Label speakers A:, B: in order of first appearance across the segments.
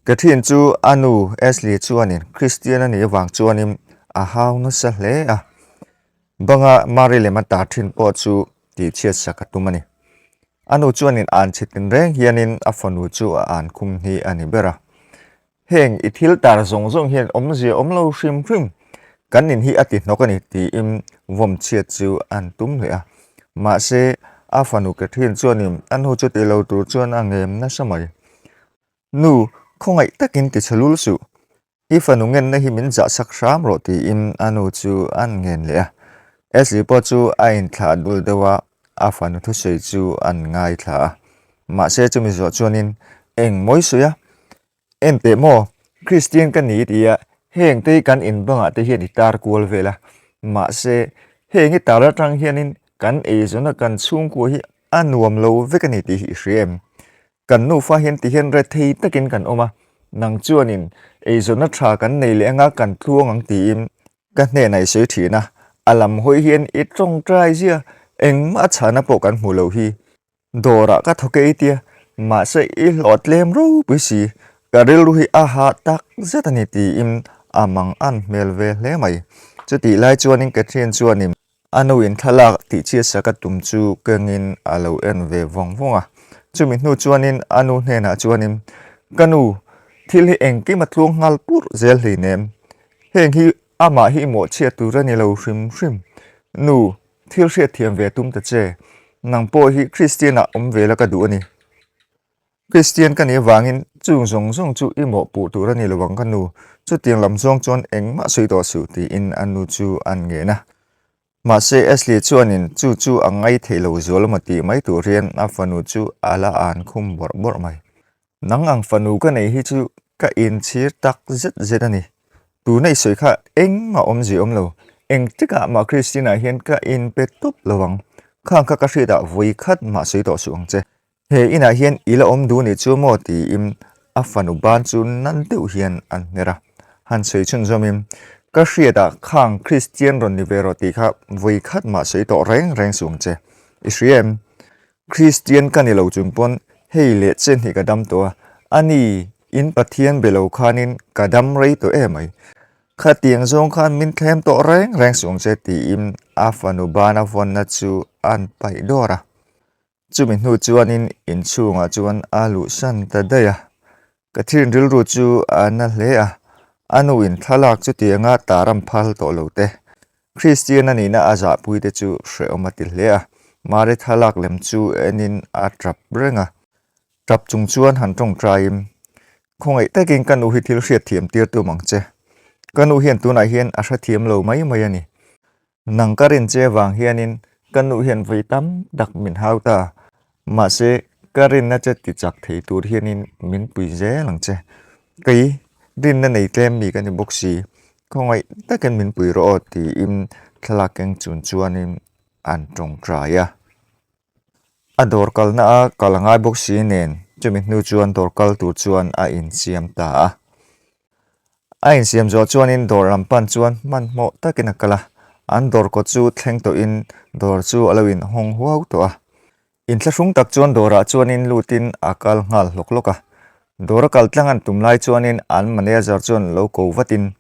A: Catherine chu a nu Ashley chuanin Kristian a nih avang chuanin a hau nasa hle a. Banga Mary lem a tar thin pawh chu tihchhiat sak a tum a ni. A nu chuanin an chhe tinreng hianin a fanu chu a an khum hi a ni ber a. Heng i thil tar zawng zawng hian awmzia awm lo hrim hrim, kan in hi a ti hnawk a ni tiin vawm chhiat chu an tum leh a. Mahse, a fanu Catherine chuanin a nu chu ti lo tur chuan a ngem nasa mai. Nu, khawngaih takin ti chhe lul suh. I fanu ngenna hi min zah sak hram rawh tiin a nu chu an ngen leh a. Ashley pawh chu a inthlah dul deuh a, a fanu thusawi chu an ngaithla a. Mahse chumi zawh chuanin eng mawi sawi a, En teh maw, Kristian ka ni ti a, heng te hi kan in bangah te hian i tar kual vel a, mahse heng i tar atang hianin kan eizawn a kan chhungkua hi a nuam lo vek a ni tih hi i hria em? Kan nufa hian ti hian rethei takin kan awm a, nang chuanin eizawnna tha kan nei leh anga kan tluang ang tiin ka hnenah i sawi thin a, a lam hawi hian i tawngtai zia engmah chhana pawh kan hmu lo hi. Dawrah ka thawk e i tia, mahse i hlawh tlem ropui si, ka rilru hi a hah tak zet a ni tiin a mang an hmel ve hle mai. Chutih lai chuanin Catherine chuanin a nuin thlalak tih chhiatsak a tum chu kengin a lo en ve vawng vawng a. Chumi hnu chuanin a nu hnenah chuanin, Ka nu, thil hi engkim a tluang nghal purh zel hleinem. Heng hi amah hi mawhchhiat tur a ni lo hrim hrim. Nu, Thil hriatthiam ve tum ta che. Nang pawh hi Kristian-ah awm ve la ka duh a ni. Kristian ka nih avangin chung zawng zawng chu i mawhpuh tur a ni lo ang ka nu. Chutiang lam zawng chuan engmah sawi tawh suh tiin a nu chu an ngen a. Mahse Ashley chuanin chu chu a ngai theih lo zual emaw tih mai tur hian a fanu chu a la an khum bawrh bawrh mai. Nang ang fanu ka nei hi chu ka inchhir tak zet zet a ni. Tuna i sawi kha engmah awmzia awm lo. Engtikah mah Christina hian ka inpe tawp lo ang. Khang kha ka hriatah vawi khat mah sawi tawh suh ang che. He inah hian i la awm duh nih chu maw tiin a fanu ban chu nan deuh hian an hmer a. Han sawi chhunzawmin, Ka hriatah khang Christian rawn ni ve rawh tih kha vawi khat mah sawi tawh reng reng suh ang che. I hria em? Kristian ka ni lo chung pawn hei leh chen hi ka dam tawh a, a ni in Pathian be lo khanin ka dam rei tawh em mai. Khatiang zawng khan min thlem tawh reng reng suh ang che tiin a fanu bana vawnna chu an paih dawr a. Chumi hnu chuanin inchhungah chuan a luhsan ta daih a. Ka thian rilru chu a na hle a, a nu in thlalak chutianga taram phal tawh lo te, Kristian a nihna a zahpui te chu hrehawm a ti hle a, Mari thlalak lem chu enin a tap reng a, tap chung chuan han tawngtaiin, Khawngaih takin ka nu hi thil hriatthiam tir tum ang che, ka nu hian tunah hian a hrethiam lo mai mai a ni. Nang ka rin che vang hianin ka nu hian vawi tam tak min hau ta. Mahse, ka rinna che ti chak thei tur hianin min pui zel ang che. Kei, rinna nei tlem mi ka ni bawk si. Khawngaih takin min pui rawh aw tiin thlalak keng chun chuanin an tawngtai a. A dawr kalna a kal a ngai bawk si nen chumi hnu chuan dawr kal tur chuan a insiam ta a. A insiam zawh chuanin dawr lam pan chuan hmanhmawh takin a kal a, an dawr kawt chu thleng tawhin dawr chu a lo inhawng huau tawh a. Inthlahrung tak chuan dawrah chuanin lutin a kal nghal hlawk hlawk a. Dawr a kal tlang an tum lai chuanin an manager chuan lo ko vatin,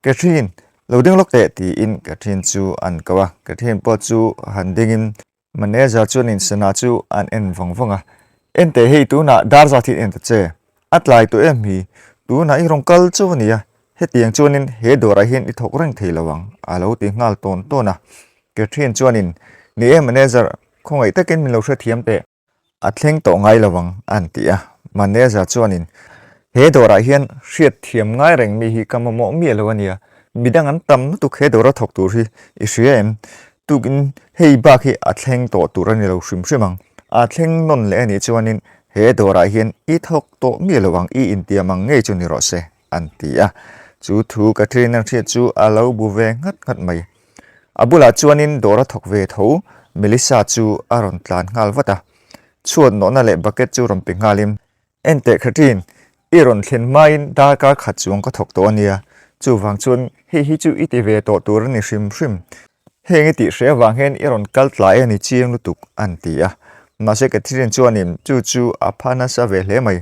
A: Catherine, lo ding lawk teh tiin Catherine chu an ko a. Catherine pawh chu han dingin Manager chuan insana chu an en vang vang a, En teh hei tunah dar zat hi en ta che, a tlai tawh em hi, tunah i rawn kal chauh a nia, hetiang chuanin he dawrah hian i thawk reng thei lo ang a lo ti nghal tawn tawn a. Catherine chuanin, Ni e manager, khawngaih takin min lo hrethiam teh. A thleng tawh ngai lo ang a an ti a. Manager chuanin, He dawrah hian hriat thiam ngai reng mi hi ka mamawh miah lo a nia. Midang an tam lutuk he dawra thawk tur hi i hria em? Tukin hei bak hi a thleng tawh tur a ni lo hrim hrim ang. A thleng nawn leh a nih chuanin he dawrah hian i thawk tawh miah lo ang, i intiam ang ngei chu ni rawh se, an ti a. Chu thu Catherine an hriat chu a lo bu ve nghat nghat mai. A bulah chuanin dawr a thawk ve tho, Melissa chu a rawn tlan nghal vat a. Chhuat nawhna leh bucket chu rawn pe nghalin, En teh Catherine, i rawn thlen hmain darkar khat chuang ka thawk tawh a nia, chuvang chuan hei hi chu i ti ve tawh tur a ni hrim hrim. Heng i tih hre avang hian i rawn kal tlai a ni chiang lutuk, an ti a. Mahse Catherine chuanin chu chu a pha nasa ve hle mai.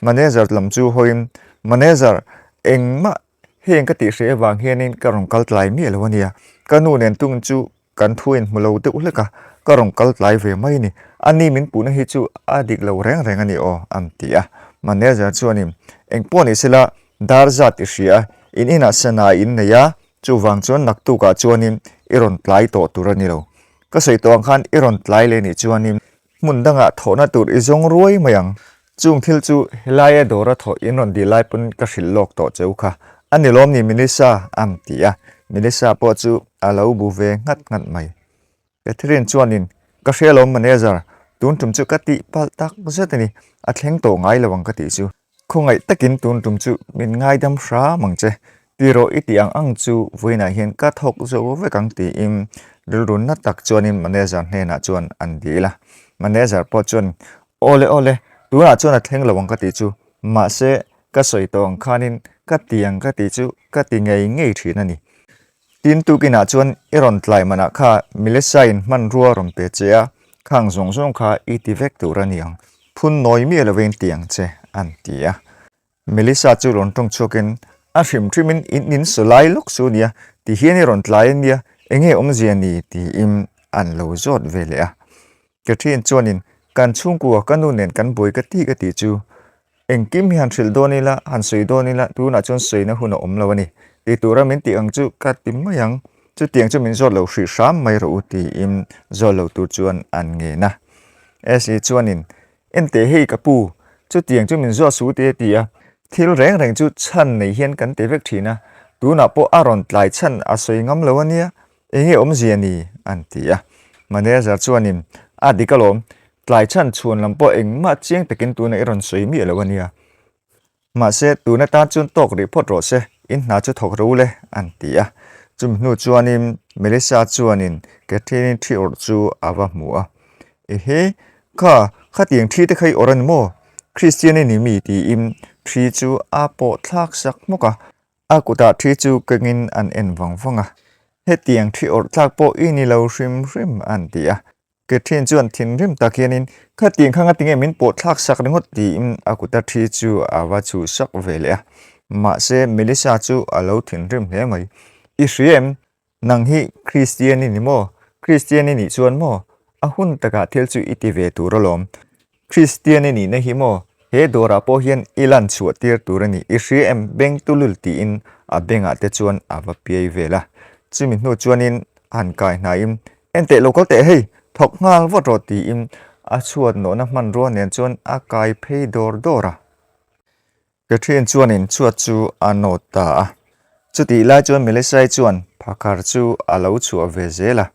A: Manager lam chu hawiin. Manager, engmah heng ka tih hreh avang hianin ka rawn kal tlai miah lo a nia. Ka nu nen tung chu kan thu in hmu lo deuh hlek a, ka rawn kal tlai ve mai a ni. A ni min puhna hi chu a dik lo reng reng a ni aw, an ti a. Manager chuanin, Engpawh ni sela, dar zat i hria a, in inah sana in nei a, chuvang chuan naktukah chuanin i rawn tlai tawh tur a ni lo. Ka sawi tawh ang khan i rawn tlai leh nih chuanin Hmun dangah thawhna tur i zawng ruai mai ang. Chung thil chu helaia dawra thawh in rawn dil lai pawn ka hrilh lawk tawh cheu kha. A ni lawm ni Melissa? Am ti a. Melissa pawh chu a lo bu ve nghat nghat mai. Catherine chuanin, Ka hria lawm manager, tun tum chu ka tih palh tak zet a ni. A thleng tawh ngai lo ang ka tih chu. Khawngaih takin tun tum chu min ngaidam hram ang che. Ti rawh i tih ang ang chu vawiinah hian ka thawk zo vek ang tiin rilru na tak chuanin manager hnenah chuan an dil a. Manager pawh chuan Awle awle, tunah chuan a thleng lo ang ka tih chu. Mahse, ka sawi tawh ang khanin ka ti ang ka tih chu ka ti ngei ngei thin a ni. Tin tukinah chuan i rawn tlai manah kha Melissa in hmanrua rawn pe che a, khang zawng zawng kha i ti vek tur a ni ang, phun nawi miah lovin ti ang che, an ti a. Melissa chu rawn tawng chhuakin, A hrim hrimin in in saw lai lawk su nia, ti hian i rawn tlai a nia, enge awmzia ni? tiin an lo zawt ve leh a. Catherine chuanin, Kan chhungkua ka nu nen kan buai ka ti ka tih chu engkim hi han hrilh dawn ila, han sawi dawn ila, tunah chuan sawina hun a awm lo a ni. Ti tura min tih ang chu ka ti mai ang. Chutiang chu min zawt lo hrih hram mai rawh u tiin zawt lo tur chuan an ngen a. Ashley chuanin, Enteh hei ka pu, chutiang chu min zawt su te a ti a. Thil reng reng chu chhan nei hian kan ti vek thin a, tunah pawh a rawn tlai chhan a sawi ngam lo a nia. Enge awmzia ni? an ti a. Manager chuanin, A dik alawm, tlai chhan chhuan lam pawh engmah chiang takin tuna i rawn sawi miah lo a nia. Mahse, tun atan chuan tawk rih phawt rawh se, in hna chu thawk ro le, an ti a. Chumi hnu chuanin Melissa chuanin Catherine-i thi awrh chu a va hmu a. Ehe, kha, khatiang thi te kha i awrh a ni maw? Christian i ni mi? tiin thi chu a pawh thlak sak hmawk a. A kutah thi chu kengin an en vang vang a, Hetiang thi awrh tlak pawh i ni lo hrim hrim, an ti a. Catherine chuan thinrim tak hianin, Khatiang kha ngatinge min pawh thlak sak ringawt? tiin a kuta thi chu a va chhuh sak ve leh a. Mahse, Melissa chu a lo thinrim hle mai. I hria em? Nang hi Kristian i ni maw? Kristian i nih chuan maw? A hun takah thil chu i ti ve tur alawm. Kristian i nihna hi maw? He dawrah pawh hian i lan chhuah tir tur a ni. I hria em? Beng tulul tiin a bengah te chuan a va piai vel a. Chumi hnu chuanin a han kai hnaiin, Enteh lo kal teh hei, thawk nghal vat rawh tiin a chhuat nawhna hmanrua nen chuan a kai phei dawr dawr a. Catherine chuanin chhuat chu a nawt ta a. Chutih lai chuan Melissa-i chuan phakar chu a lo chhuah ve zel a.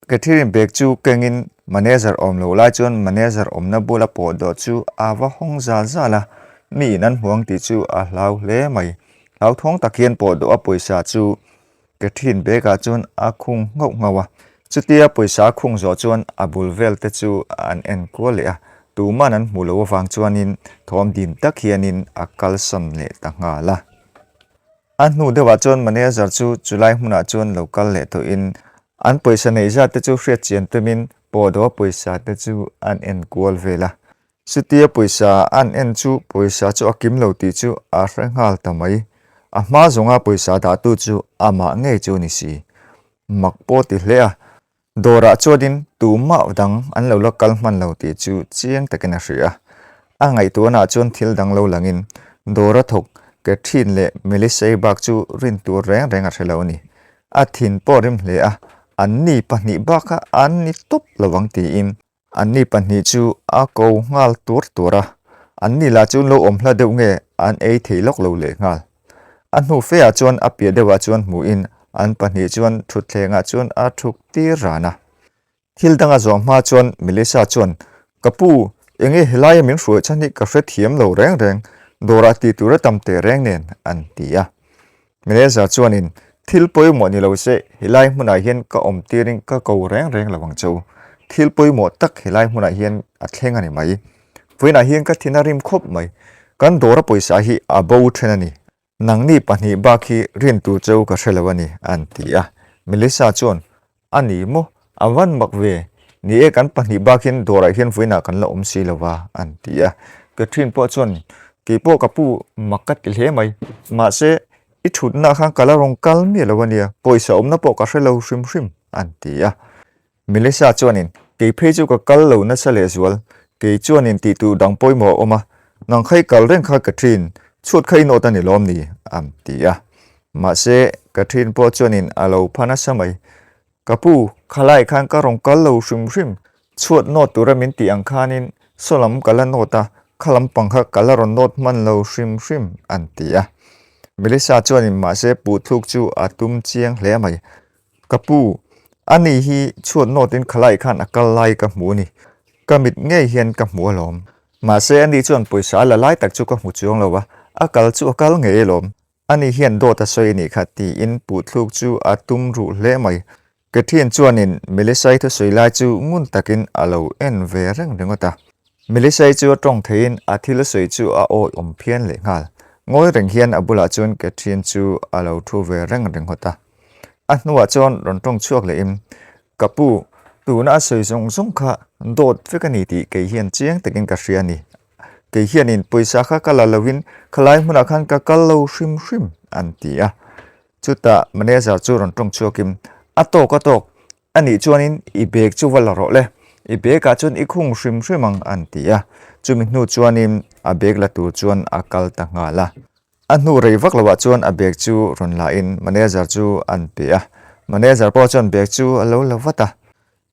A: Catherine bag chu kengin manager awm loh lai chuan manager awmna bula pawh dawh chu a va hawng zal zal a. Mi in an hmu ang tih chu a hlau hle mai. Hlauthawng tak hian pawh dawh a pawisa chu Catherine bag-ah chuan a khung nghauh nghauh a. Chutia pawisa a khung zawh chuan a bul vel te chu an en kual leh a, tuman an hmuh loh avang chuanin thawm dim tak hianin a kalsawn leh ta nghal a. A hnu deuhah chuan manager chu chulai hmunah chuan lo kal leh tawhin an pawisa neih zat te chu hriat chian tumin pawhdawha pawisa te chu an en kual vel a. Chutia pawisa an en chu pawisa chu a kim lo tih chu a hre nghal ta mai. A hma zawnga pawisa dahtu chu amah ngei chu ni si. Mak pawh ti hle a, dawrah chuanin tumah dang an lo la kal hman lo tih chu chiang takin a hria. A ngaihtuahnaah chuan thil dang lo langin dawra thawk Catherine leh Melissa-i bak chu rin tur reng reng a hre lo a ni. A thin pawh rim hle a, anni pahnih baka an ni tawp lo ang tiin Anni pahnih chu a ko nghal tur tur a, anni lah chu lo awm hla deuh nge an ei thei lawk lo leh nghal. A hnu feah chuan a piah deuhah chuan hmuhin an pahnih chuan thutthlengah chuan a thuk tir ran a. Thil danga zawh hma chuan Melissa chuan, Ka pu, enge helaia min hruai chhan hi ka hrethiam lo reng reng, dawrah tih tur a tam teh reng nen, an ti a. Meleza chuanin, Thil pawimawh ni lo se, helai hmunah hian ka awm tirin ka ko reng reng lo ang che u. Thil pawimawh tak helai hmunah hian a thleng a ni mai. Vawiinah hian ka thin a rim khawp mai. Kan dawra pawisa hi a bo then a ni. Nangni pahnih bak hi rin tur che u ka hre lo a ni, an ti a. Melissa chuan, A ni maw? A van mak ve. Ni e, kan pahnih bak hian dawrah hian vawiinah kan la awm si lo va, an ti a. Catherine pawh chuan, Keipawh ka pu mak ka ti hle mai. Mahse, i thutna khan ka la rawn kal miah lo a nia, pawisa awmna pawh ka hre lo hrim hrim, an ti a. Melissa chuanin, Kei phei chu ka kal lo nasa lehzual, kei chuanin tih tur dang pawimawh a awm a, nang kha i kal reng kha Catherine, chhuat kha i nawt a ni lawm ni? an ti a. Mahse, Catherine pawh chuanin a lo pha nasa mai. Ka pu, khalai khan ka rawn kal lo hrim hrim, chhuat nawt tura min tih ang khanin saw lam ka la nawt a, kha lampang kha ka la rawn nawt hman lo hrim hrim, an ti a. Melissa chuanin mahse puhthluk chu a tum chiang hle mai. Ka pu, ani hi chhuat nawtin khalai khan a kal lai ka hmu a ni. Ka mit ngei hian ka hmu alawm. Mahse ani chuan pawisa a la lai tak chu ka hmu chuang lo a, a kal chu a kal ngei alawm. Ani hian dawt a sawi a nih kha tiin puhthluk chu a tum ruh hle mai. Catherine chuanin Melissa-i thusawi lai chu ngun takin a lo en ve reng ringawt a. Melissa-i chu a tawng theiin a thil a sawi chu a awi awm phian leh nghal. Ngawi reng hian a bulah chuan Catherine chu a lo thu ve reng ringawt a. A hnuah chuan rawn tawng chhuak lehin, Ka pu, tuna a sawi zawng zawng kha dawt vek a ni tih kei hian chiang takin ka hria a ni. Kei hianin pawisa kha ka la loin khalai hmunah khan ka kal lo hrim hrim, an ti a. Chutah manager chu rawn tawng chhuakin, A tawk a tawk, a nih chuanin i bag chu va la rawh le, i bag ah chuan i khung hrim hrim ang, an ti a. Chumi hnu chuanin a bag la tur chuan a kal ta nghal a. A hnu rei vak loah chuan a bag chu rawn lahin manager chu an pe a, manager pawh chuan bag chu a lo la vat a.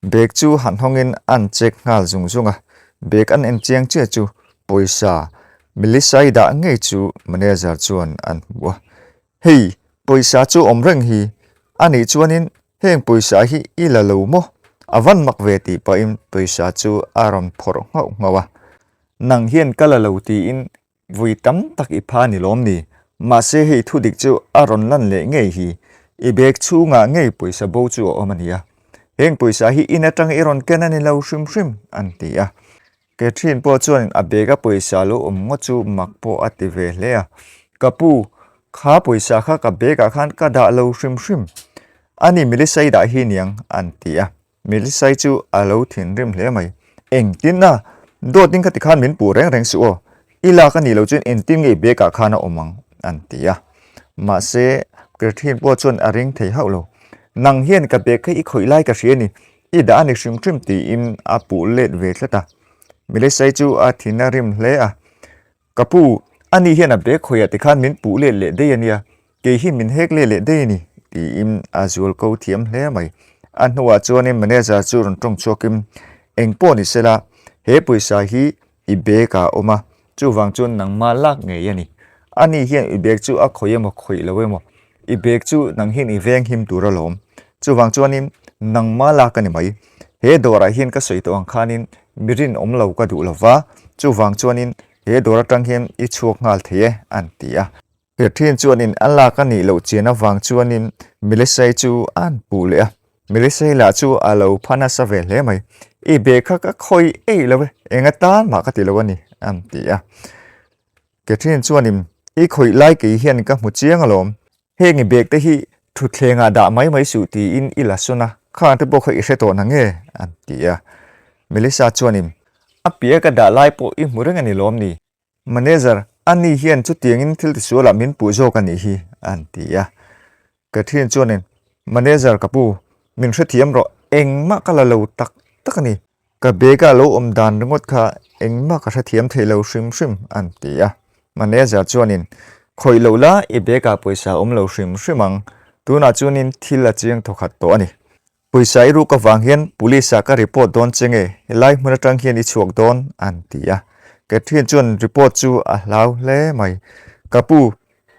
A: Bag chu han hawngin an check nghal zung zung a, bag an en chiang chiah chu pawisa Melissa-i dah ngei chu manager chuan an hmu a. Hei, pawisa chu awm reng hi, a nih chuanin heng pawisa hi i la lo maw? A van mak ve tih pahin pawisa chu a rawn phawrh nghauh nghauh a. Nang hian ka la lo tiin Vui tam tak i pha ni lawm ni? Mahse hei thu dik chu a rawn lan leh ngei hi. I bag chhungah ngei pawisa bo chu a awm a nia. Heng pawisa hi in atang i rawn ken a ni lo hrim hrim, an ti a. Catherine pawh chuan a bag a pawisa lo awm ngawt chu mak pawh a ti ve hle a. Ka pu, kha pawisa kha ka bag ah khan ka dah lo hrim hrim. Ani Melissa i dah hi niang, an ti a. Melisai chu a lo thinrim hle mai. Engtin a? Dawtin khati khan min puh reng reng suh aw. I lak a nih loh chuan engtin nge i bag ah khan a awm ang? an ti a. Mahse, Catherine pawh chuan a ring thei hauh lo. Nang hian ka bag kha i khawih lai ka hria a ni. I dah a ni hrim hrim tiin a puh let ve tlat a. Melisai chu a thin a rim hle a. Ka pu, ani hian a bag khawiah tikhan min puh let leh daih a nia, kei hi min hek let leh daih a ni, tiin a zual ko thiam hle mai. A hnuah chuanin manager chu rawn tawng chhuakin, Eng pawh ni sela, he pawisa hi i bag ah a awm a, chuvang chuan nangmah lak ngei a ni. Ani hian i bag chu a khawih emaw khawih lo emaw, i bag chu nang hian i veng him tur alawm. Chuvang chuanin nangmah lak a ni mai. He dawrah hian ka sawi tawh ang khanin mi rinawm lo ka duh lo va, chuvang chuanin he dawr atang hian i chhuak nghal thei e, an ti a. Catherine chuanin a lak a nih loh chian avang chuanin Melissa-i chu an puh leh a. Melissa-i lah chu a lo pha nasa ve hle mai. I bag kha ka khawih eih lo e, eng atan mah ka ti lo a ni, an ti a. Catherine chuanin i khawih lai kei hian ka hmu chiang alawm. Heng i bag te hi thutthleng ah dah mai mai suh tiin i la sawn a, khang te pawh kha i hre tawh na nge? an ti a. Melissa chuanin, A piah ka dah lai pawh i hmu reng a ni lawm ni? Manager, ani hian chutiangin thil tisualah min puh zawk a nih hi, an ti a. Catherine chuanin, Manager ka pu, min hrethiam rawh, engmah ka la lo tak tak a ni. Ka bag ah lo awm dan ringawt kha engmah ka hrethiam thei lo hrim hrim, an ti a. Manager chuanin, Khawih loh la, i bag ah pawisa a awm lo hrim hrim ang. Tunah chuanin thil a chiang thawkhat tawh a ni. Pawisa i ruk avang hian police ah ka report dawn che nge, helai hmun atang hian i chhuak dawn, an ti a. Catherine chuan report chu a hlau hle mai. Ka pu,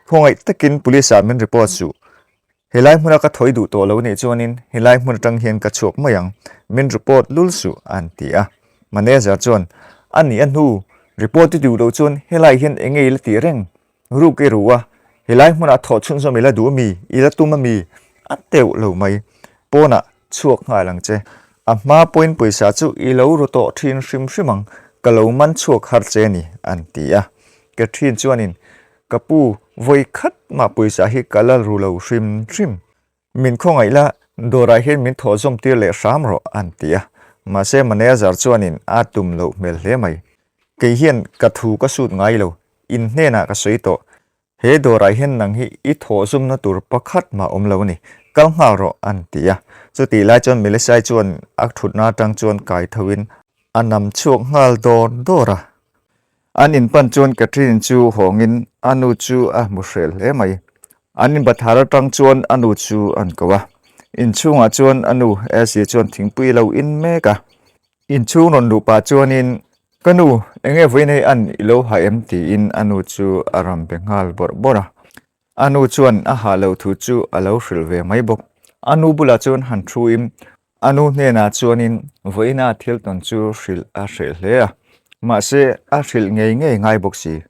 A: khawngaih takin police ah min report suh. Helai hmuna ka thawi duh tawh lo nih chuanin helai hmun atang hian ka chhuak mai ang, min report lul suh an ti a. Manager chuan, A nih a hnu, report i duh loh chuan helai hian eng nge i la tih reng? Ruk i ru a, helai hmunah thawh chhunzawm i la duh ami? I la tum ami? A teuh lo mai. Pawnah chhuak nghal ang che. A hma pawhin pawisa chu i lo ru tawh thin hrim hrim ang, ka lo man chhuak har che a ni, an ti a. Catherine chuanin, Ka pu, vawi khat mah pawisa hi ka la ru lo hrim hrim. Min khawngaih la, dawrah hian min thawh zawm tir leh hram rawh, an ti a. Mahse manager chuanin a tum loh hmel hle mai. Kei hian ka thu ka sut ngai lo. In hnenah ka sawi tawh. He dawrah hian nang hi i thawhzumna tur pakhat mah awm lo a ni. Kal nghal rawh, an ti a. Chutih lai chuan Melissa-i chuan a thutna atang chuan kai thoin a nam chhuak nghal dawr dawr a. An inpan chuan Catherine chu hawngin a nu chu a hmu hrel hle mai. An inbathar atang chuan a nu chu an ko a. Inchhungah chuan a nu Elsie chuan thingpui a lo in mek a. Inchhung rawn luh pah chuanin, Ka nu, enge vawiin hei an i lo ha em? tiin a nu chu a rawn be nghal bawrh bawrh a. A nu chuan a hah loh thu chu a lo hrilh ve mai bawk. A nu bulah chuan han thuin a nu hnenah chuanin vawiina thil tawn chu hrilh a hreh hle a, mahse a hrilh ngei ngei ngai bawk si.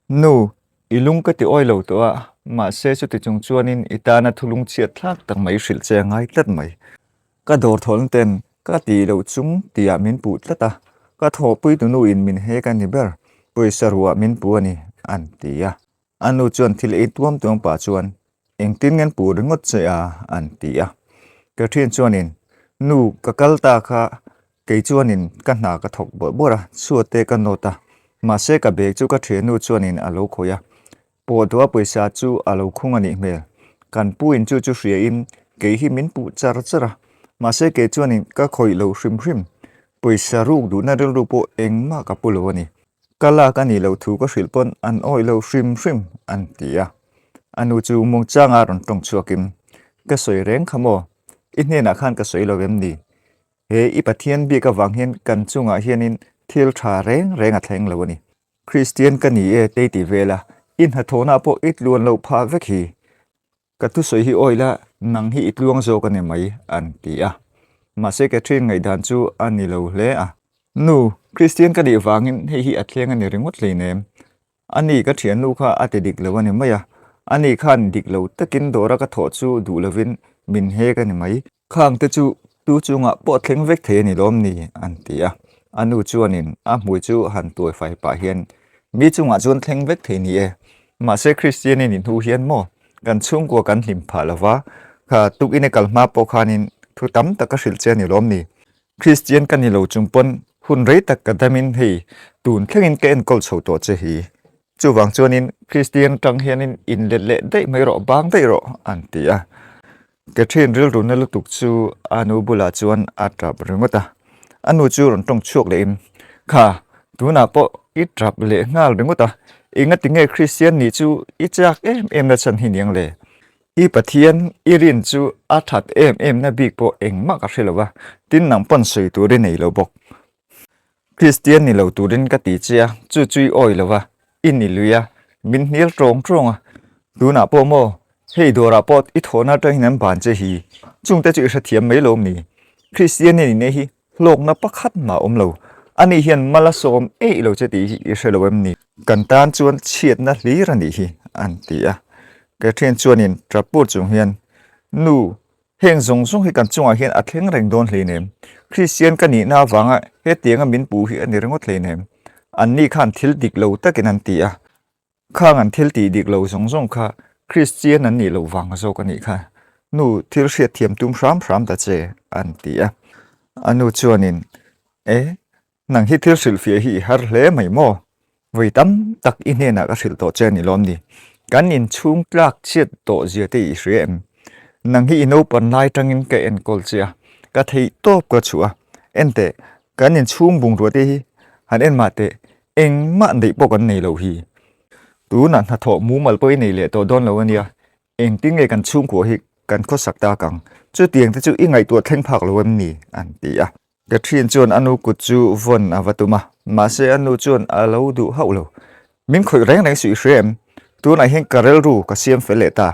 A: Nu, i lung ka ti awi lo tawh a, mahse chuti chung chuanin i tana thulung chhiat thlak tak mai hrilh che a ngai tlat mai. Ka dawr thawlh ten ka tih loh chung tihah min puh tlat a, ka thawhpui tunu in min hek a ni ber, pawisa ruah min pu a ni, an ti a. A nu chuan thil ei tuam tuam pah chuan, Engtin ngen puh ringawt che a? an ti a. Catherine chuanin, Nu, ka kal ta kha, kei chuanin ka hna ka thawk bawrh bawrh a, chhuat te ka nawt a, mahse ka bag chu ka thiannu chuanin a lo khawih a, Pawhdawha pawisa chu a lo khung a nih hmel. Kan pu in chu chu hria in kei hi min puh char char a, mahse kei chuanin ka khawih lo hrim hrim. Pawisa ruk duhna rilru pawh engmah ka pu lo a ni. Ka lak a nih loh thu ka hrilh pawn an awih lo hrim hrim an ti a. A nu chu muangchanga rawn tawng chhuakin, Ka sawi reng kha maw? I hnenah khan ka sawi lo em ni? He i Pathian bik avang hian kan chungah hianin thil tha reng reng a thleng lo a ni. Kristian ka ni e tei ti vel a, i hnathawhna pawh i tluan loh phah vek hi. Ka thusawi hi awi la, nang hi i tluang zawk a ni mai, an ti a. Mahse Catherine ngaihdan chu a ni lo hle a. Nu, Kristian ka nih vangin hei hi a thleng a ni ringawt hleinem. Ani ka thiannu kha a ti dik lo a ni mai a, ani khan dik lo takin dawra ka thawh chu duh lovin min hek a ni mai. Khang te chu tu chungah pawh thleng vek thei a ni lawm ni? an ti a. A nu chuanin a hmui chu han tuai fai pah hian, Mi chungah chuan thleng vek thei ni e. Mahse Kristian i nih hnu hian maw kan chhungkua kan hlim phah lo va, kha tukin i kal hma pawh khanin thu tam tak ka hrilh che a ni lawm ni? Kristian ka ni lo chung pawn hun rei tak ka damin hei tun thlengin ka enkawl chho tawh che hi. Chuvang chuanin Kristian tang hianin inlet leh daih mai rawh, bang daih rawh an ti a. Catherine rilru na lutuk chu a nu bulah chuan a tap ringawt a, a nu chu rawn tawng chhuak lehin, Kha, tunah pawh i tap leh nghal ringawt a, engati nge Kristian nih chu i chak em em na chhan hi niang le? I Pathian i rin chu a that em em na bik pawh engmah ka hre lo va, tin nang pawn sawi tur i nei lo bawk. Kristian ni lo turin ka ti che a, chu chu i awi lo va, i ni lui a, min hnial tawng tawng a. Tunah pawh maw, hei dawrah pawh i thawhna atangin an ban che hi, chungte chu i hrethiam mai lo mi? Kristian i nihna hi hlawkna pakhat mah awm lo, ani hian mal a sawm eih lo che tih hi i hre lo em ni? Kan tan chuan chhiatna hlir a nih hi, an ti a. Catherine chuanin tap pur chung hian, Nu, Heng zawng zawng hi kan chungah hian a thleng reng dawn hleinem. Kristian ka nihna avanga hetianga min puh hi a ni ringawt hleinem. Anni khan thil dik lo takin an ti a. Khang an thil tih dik lo zawng zawng kha Kristian an nih loh vang zawk a nih kha. Nu, thil hriatthiam tum hram hram ta che, an ti a. A nu chuanin, E, Nang hi thil hrilhfiah hi i har hle mai maw? Vawi tam tak i hnenah ka hrilh tawh che a ni lawm ni? Kan inchhung tlak chhiat tawh zia te i hria em? Nang hi i naupan lai tangin ka enkawl che a, ka theih tawp ka chhuah a. Enteh, kan inchhung bungrua te hi han en mah teh, engmah neih pawh kan nei lo hi. Tunah hnathawh mumal pawh i nei leh tawh dawn lo a nia, engtin nge kan chhungkua hi kan khawsak tak ang? Chutiang te chu i ngaihtuah thleng phak lo em ni? an ti a. Catherine chuan a nu kut chu vawn a va tum a, mahse a nu chuan a lo duh hauh lo. Min khawih reng reng suih hria em? Tunah hian ka rilru ka siam fel leh ta.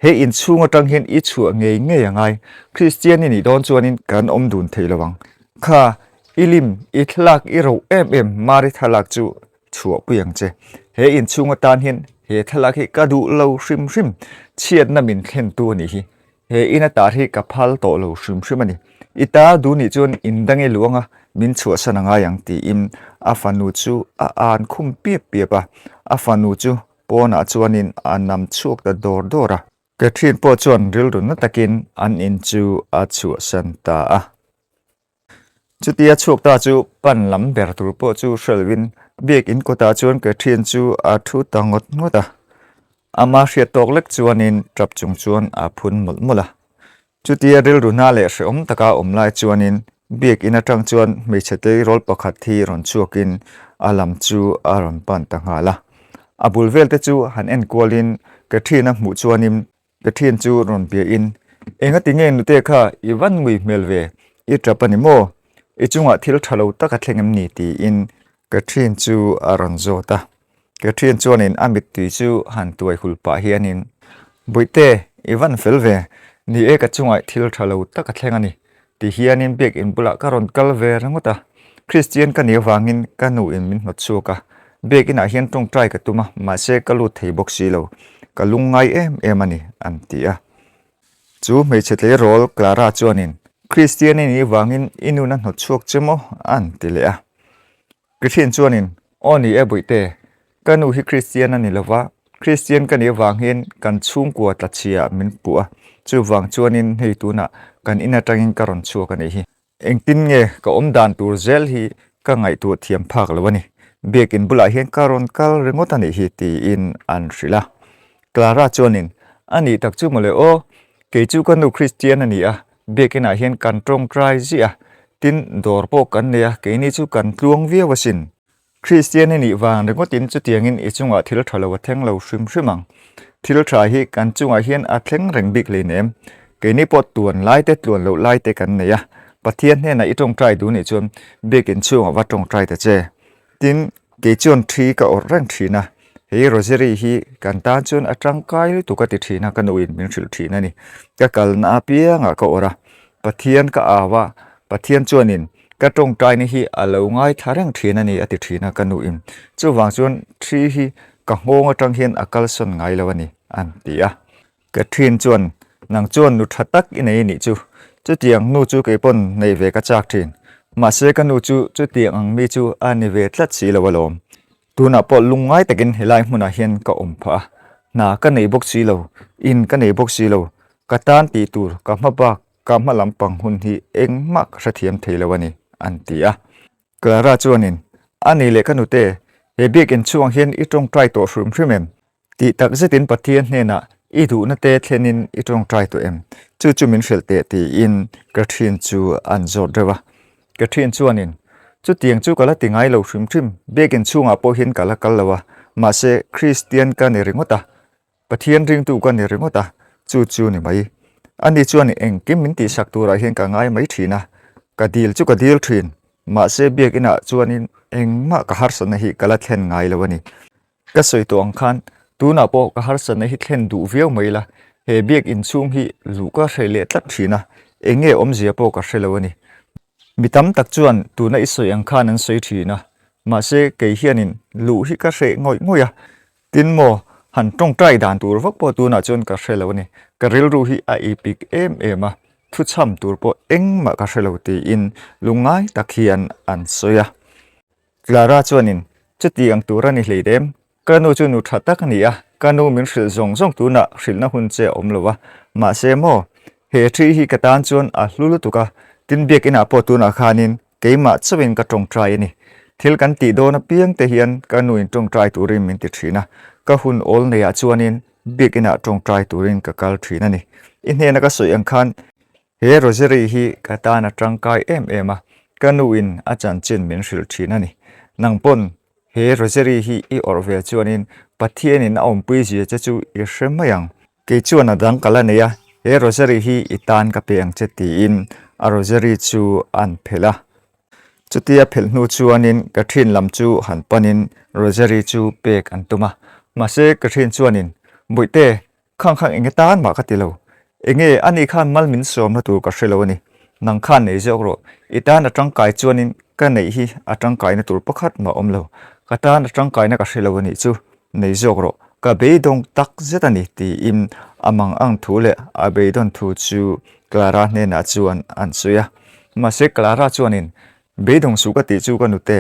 A: He inchhung atang hian i chhuah ngei ngei a ngai. Kristian i nih dawn chuanin kan awm dun thei lo ang. Kha, i lim, i thlalak i roh em em Mari thlalak chu chhuahpui ang che. He inchhung atan hian he thlalak hi ka duh lo hrim hrim. Chhiatna min thlentu a nih hi. He in a tar hi ka phal tawh lo hrim hrim a ni. I ta duh nih chuan in dang i luang a, min chhuahsan a ngai ang tiin a fanu chu a an khum piap piap a. A fanu chu pawnah chuanin a nam chhuak ta dawr dawr a. Catherine pawh chuan rilru na takin an in chu a chhuahsan ta a. Chutia chhuak ta chu pan lam ber tur pawh chu hrelvin biakin kawtah chuan Catherine chu a thu ta ngawt ngawt a. Ama hriat tawk lek chuanin tap chung chuan a phun mawlh mawlh a. Chutia rilru hna leh hrehawm taka awm lai chuanin biakin atang chuan hmeichhe tleirawl pakhat hi rawn chhuakin a lam chu a rawn pan ta nghal a. A bul vel te chu han en kualin Catherine a hmuh chuanin Catherine chu rawn biain, Engati nge nute kha i van ngui hmel ve? I tap a ni maw? I chungah thil tha lo tak a thleng em ni? tiin Catherine chu a rawn zawt a. Catherine chuanin a mittui chu han tuai hul pah hianin, Bawihte, i van fel ve. Ni e ka chungah thil tha lo tak a thleng a ni. Ti hianin biakin bulah ka rawn kal ve ringawt a. Kristian ka nih avangin ka nuin min hnawt chhuak a. Biakinah hian tawngtai ka tum a, mahse ka lut thei bawk si lo. Ka lungngai em em a ni, an ti a. Chu hmeichhe tleirawl Clara chuanin, Kristian i nih avangin i nun a hnawt chhuak che maw? an ti leh a. Catherine chuanin, Aw ni e Bawihte, ka nu hi Kristian a ni lo va, Kristian ka nih avangin kan chhungkua tlachhia min puh a, chuvang chuanin hei tunah kan in atangin ka rawn chhuak a nih hi. Engtin nge ka awm dan tur zel hi ka ngaihtuah thiam phak lo a ni. Biakin bulah hian ka rawn kal ringawt a nih hi tiin an hrilh a. Clara chuanin, A nih tak chu mawle aw, kei chu ka nu Kristian a ni a, Biakinah hian kan tawngtai ziah a, tin dawr pawh kan nei a, keini chu kan tluang viau asin. Kristian i nih vang ringawtin chutiangin i chungah thil tha lo a thleng lo hrim hrim ang. Thil tha hi kan chungah hian a thleng reng bik hleinem. Keini pawh tuan lai te tluan loh lai te kan nei a, Pathian hnenah i tawngtai duh nih chuan biakin chhungah va tawngtai ta che. Tin, kei chuan thi ka awrh reng thin a, hei rosary hi kan tan chuan a tangkai lutuk a ti thin a, ka nuin min hrilh thin a ni. Ka kalna apiangah ka awrh a, Pathian ka au a, Pathian chuanin ka tawngtaina hi a lo ngaithla reng thin a ni a ti thin a ka nuin. Chuvang chuan thi hi ka nghawng atang hian a kalsawn ngai lo a ni, an ti a. Catherine chuan, Nang chuan nu tha tak i nei a nih chu. Chutiang nu chu kei pawn nei ve ka chak thin. Mahse ka nu chu chutiang ang mi chu a ni ve tlat si lo alawm. Tunah pawh lungngai takin helai hmunah hian ka awm phah a. Hna ka nei bawk si lo, in ka nei bawk si lo. Ka tan tih tur ka hma bak ka hma lampang hun hi engmah ka hrethiam thei lo a ni, an ti a. Clara chuanin, A ni leh ka nute, he biakinn chhungah hian i tawngtai tawh hrim hrim em? Tih tak zetin Pathian hnenah i duhna te thlenin i tawngtai tawh em? Chu chu min hrilh teh tiin Catherine chu an zawt reuh a. Catherine chuanin, Chutiang chu ka la ti ngai lo hrim hrim, biakin chhungah pawh hian ka la kal lo a, mahse Kristian ka ni ringawt a, Pathian ringtu ka ni ringawt a, chu chu ni mai. Ani chuan engkim min tihsak turah hian ka ngai mai thin a, ka dil chu ka dil thin, mahse biakinah chuanin engmah ka harsatna hi ka la thlen ngai lo a ni. Ka sawi tawh ang khan tunah pawh ka harsatna hi thlen duh viau mai la, he biak inchhung hi luh ka hre leh tlat thin a, eng nge awmzia pawh ka hre lo a ni. Mi tam tak chuan tuna i sawi ang khan an sawi thin a, mahse kei hianin luh hi ka hreh ngawih ngawih a, tin maw han tawngtai dan tur vak pawh tunah chuan ka hre lo a ni. Ka rilru hi a ipik em em a, thuchham tur pawh engmah ka hre lo tiin lungngai tak hian an sawi a. Clara chuanin, Chuti ang tur a ni hlei dem. Ka nu chu nu tha tak a ni a, ka nu min hrilh zawng zawng tunah hrilhna hun che a awm lo a. Mahse maw, he thi hi ka tan chuan a hlu lutuk a, tin biakinah pawh tunah khanin keimah chauhin ka tawngtai a ni. Thil kan tih dawn apiang te hian ka nuin tawngtai turin min ti thin a, ka hun awl neiah chuanin biakinah tawngtai turin ka kal thin a ni. I hnena ka sawi ang khan He rosary hi ka tan a tangkai em em a, ka nuin a chanchin min hrilh thin a ni. Nang pawn he rosary hi i awrh ve chuanin Pathianin a awmpui zia che chu i hre mai ang. Kei chuan a dang ka la nei a, he rosary hi i tan ka pe ang che tiin a rosary chu an phelh a. Chutia phelh hnu chuanin Catherine lam chu han panin rosary chu pek an tum a. Mahse Catherine chuanin, Bawihte, Khang khang enge tan mah ka ti lo. Enge ani khan mal min sawmna tur ka hre lo a ni. Nang khan nei zawk rawh. I tan a tangkai chuanin ka neih hi a tangkaina tur pakhat mah awm lo. Ka tan a tangkaina ka hre lo a nih chu. Nei zawk rawh. Ka beidawng tak zet a ni tiin a mang ang thu leh a beidawn thu chu Clara hnenah chuan an sawi a. Mahse Clara chuanin beidawng suh ka tih chu ka nute.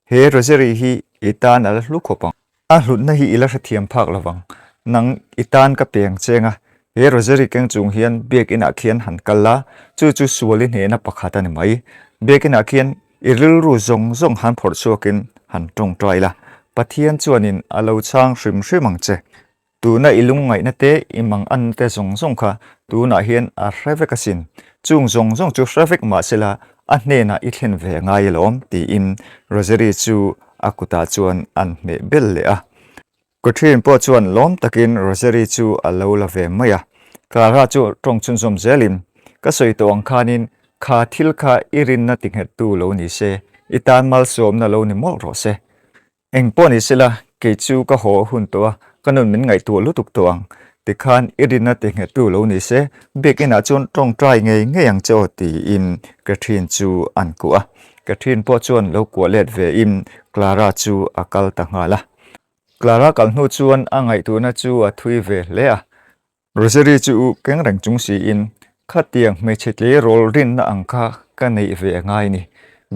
A: He rosary hi i tan a la hlu khawp ang. A hlutna hi i la hrethiam phak lo vang. Nang i tan ka peng cheng a, He rosary keng chung hian biakinah khian han kal la, chu chu sual i hnehna pakhat a ni mai. Biakinah khian i rilru zawng zawng han phawrh chhuakin han tawngtai la, Pathian chuanin a lo chhang hrim hrim ang che. Tuna i lungngaihna te, i manganna te zawng zawng kha tunah hian a hre vek asin. Chung zawng zawng chu hre vek mah sela a hnenah i thlen ve ngai alawm, tiin Rosary chu a kutah chuan an hmeh bel leh a. Catherine pawh chuan lawm takin Rosary chu a lo la ve mai a. Clara chu tawng chhunzawm zelin, Ka sawi tawh ang khanin kha thil kha i rinna tinghettu lo ni se, i tan malsawmna lo ni mawlh rawh se. Eng pawh ni sela, kei chu ka haw hun tawh a, ka nun min ngaihtuah lutuk tawh ang. Tikhan i rinna tinghettu lo ni se, biakinah chuan tawngtai ngei ngei ang che aw tiin Catherine chu an kuah a. Catherine pawh chuan lo kuah let vein Clara chu a kal ta nghal a. Clara kal hnu chuan a ngaihtuahna chu a thui ve hle a. Rosary chu u keng reng chung siin, Khatiang hmeichhe tleirawl rinna ang kha ka neih ve a ngai ni.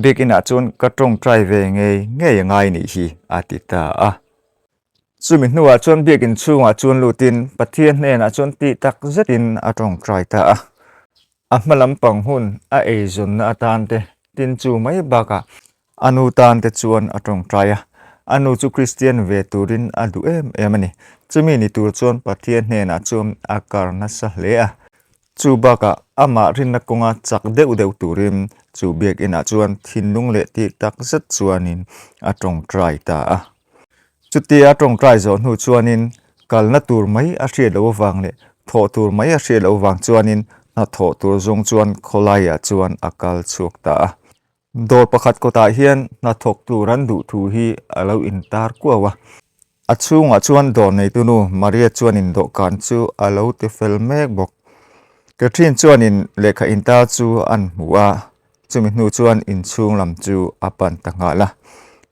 A: Biakinah chuan ka tawngtai ve ngei ngei a ngai nih hi, a ti ta a. Chumi hnuah chuan biakin chhungah chuan lutin Pathian hnenah chuan tih tak zetin a tawngtai ta a. A hma lampang hun a eizawnna atan te tin chu mai bakah a nu tan te chuan a tawngtai a, a nu chu Kristian ve turin a duh em em a ni. Chumi ni tur chuan Pathian hnenah chuan a kar nasa hle a, chu bakah amah rinna kawnga chak deuh deuh turin chu biakinah chuan thinlung leh tih tak zet chuanin a tawngtai ta a. Chutia tawngtai zawh hnu chuanin kalna tur mai a hriat loh avang leh thawh tur mai a hriat loh avang chuanin hnathawh tur zawng chuan khawlaiah chuan a kal chhuak ta a. Dawr pakhat kawtah hian hnathawk tur an duh thu hi a lo intar kuau a. A chhungah chuan dawr neitu nu Maria chuanin dawhkan chu a lo ti fel mek bawk. Catherine chuanin lehkha intar chu an hmu a, Chumi hnu chuan inchhung lam chu a pan ta nghal a.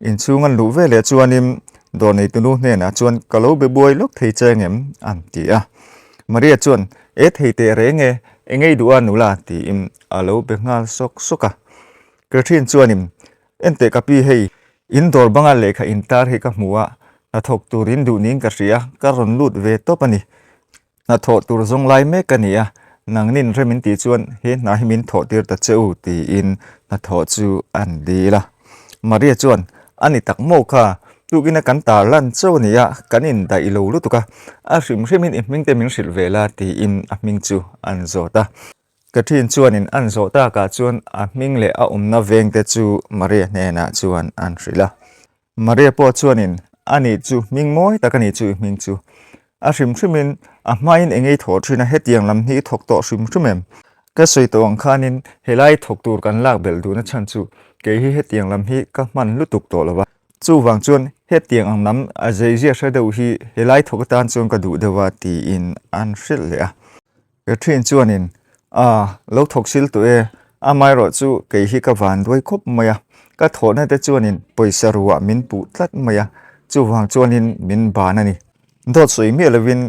A: Inchhung an luh veleh chuanin dawr neitunu hnenah chuan ka lo be buai lawk thei che ngem an ti a. Maria chuan E thei teh reng e, eng ei duh a nula tiin a lo be nghal sawk sawk a. Catherine chuanin Enteh ka pi hei, in dawr banga lehkha intar hi ka hmu a, hnathawk tur in duh niin ka hria, ka rawn lut ve tawp a ni. Hnathawh tur zawng lai mek ka ni a, nangnin rem in tih chuan he hna hi min thawh tir ta che u tiin hnathawh chu an dil a. Maria chuan, A ni tak maw kha, tukina kan tar lan chauh a ni a, kan indaih lo lutuk a, a hrim hrimin i hming te min hrilh ve la tiin a hming chu an zawt a. Catherine chuanin an zawh takah chuan a hming leh a awmna vengte chu Maria hnenah chuan an hrilh a. Maria pawh chuanin, A nih chu, hming mawi tak a nih chu i hming chu. A hrim hrimin a hmain eng ei thawh thin a, hetiang lam hi i thawk tawh hrim hrim em? Ka sawi tawh ang khanin helai thawk tur kan lak belh duhna chhan chu kei hi hetiang lam hi ka hman lutuk tawh lo va. Chuvang chuan hetiang ang lam a zeizia hre deuh hi helai thawk atan chuan ka duh deuh a tiin an hrilh leh a. Catherine chuanin, A, lo thawk sil tawh e, amaherawh chu kei hi ka van duai khawp mai a, ka thawhna te chuanin pawisa ruah min puh tlat mai a, chuvang chuanin min ban a ni. Dawt sawi miah lovin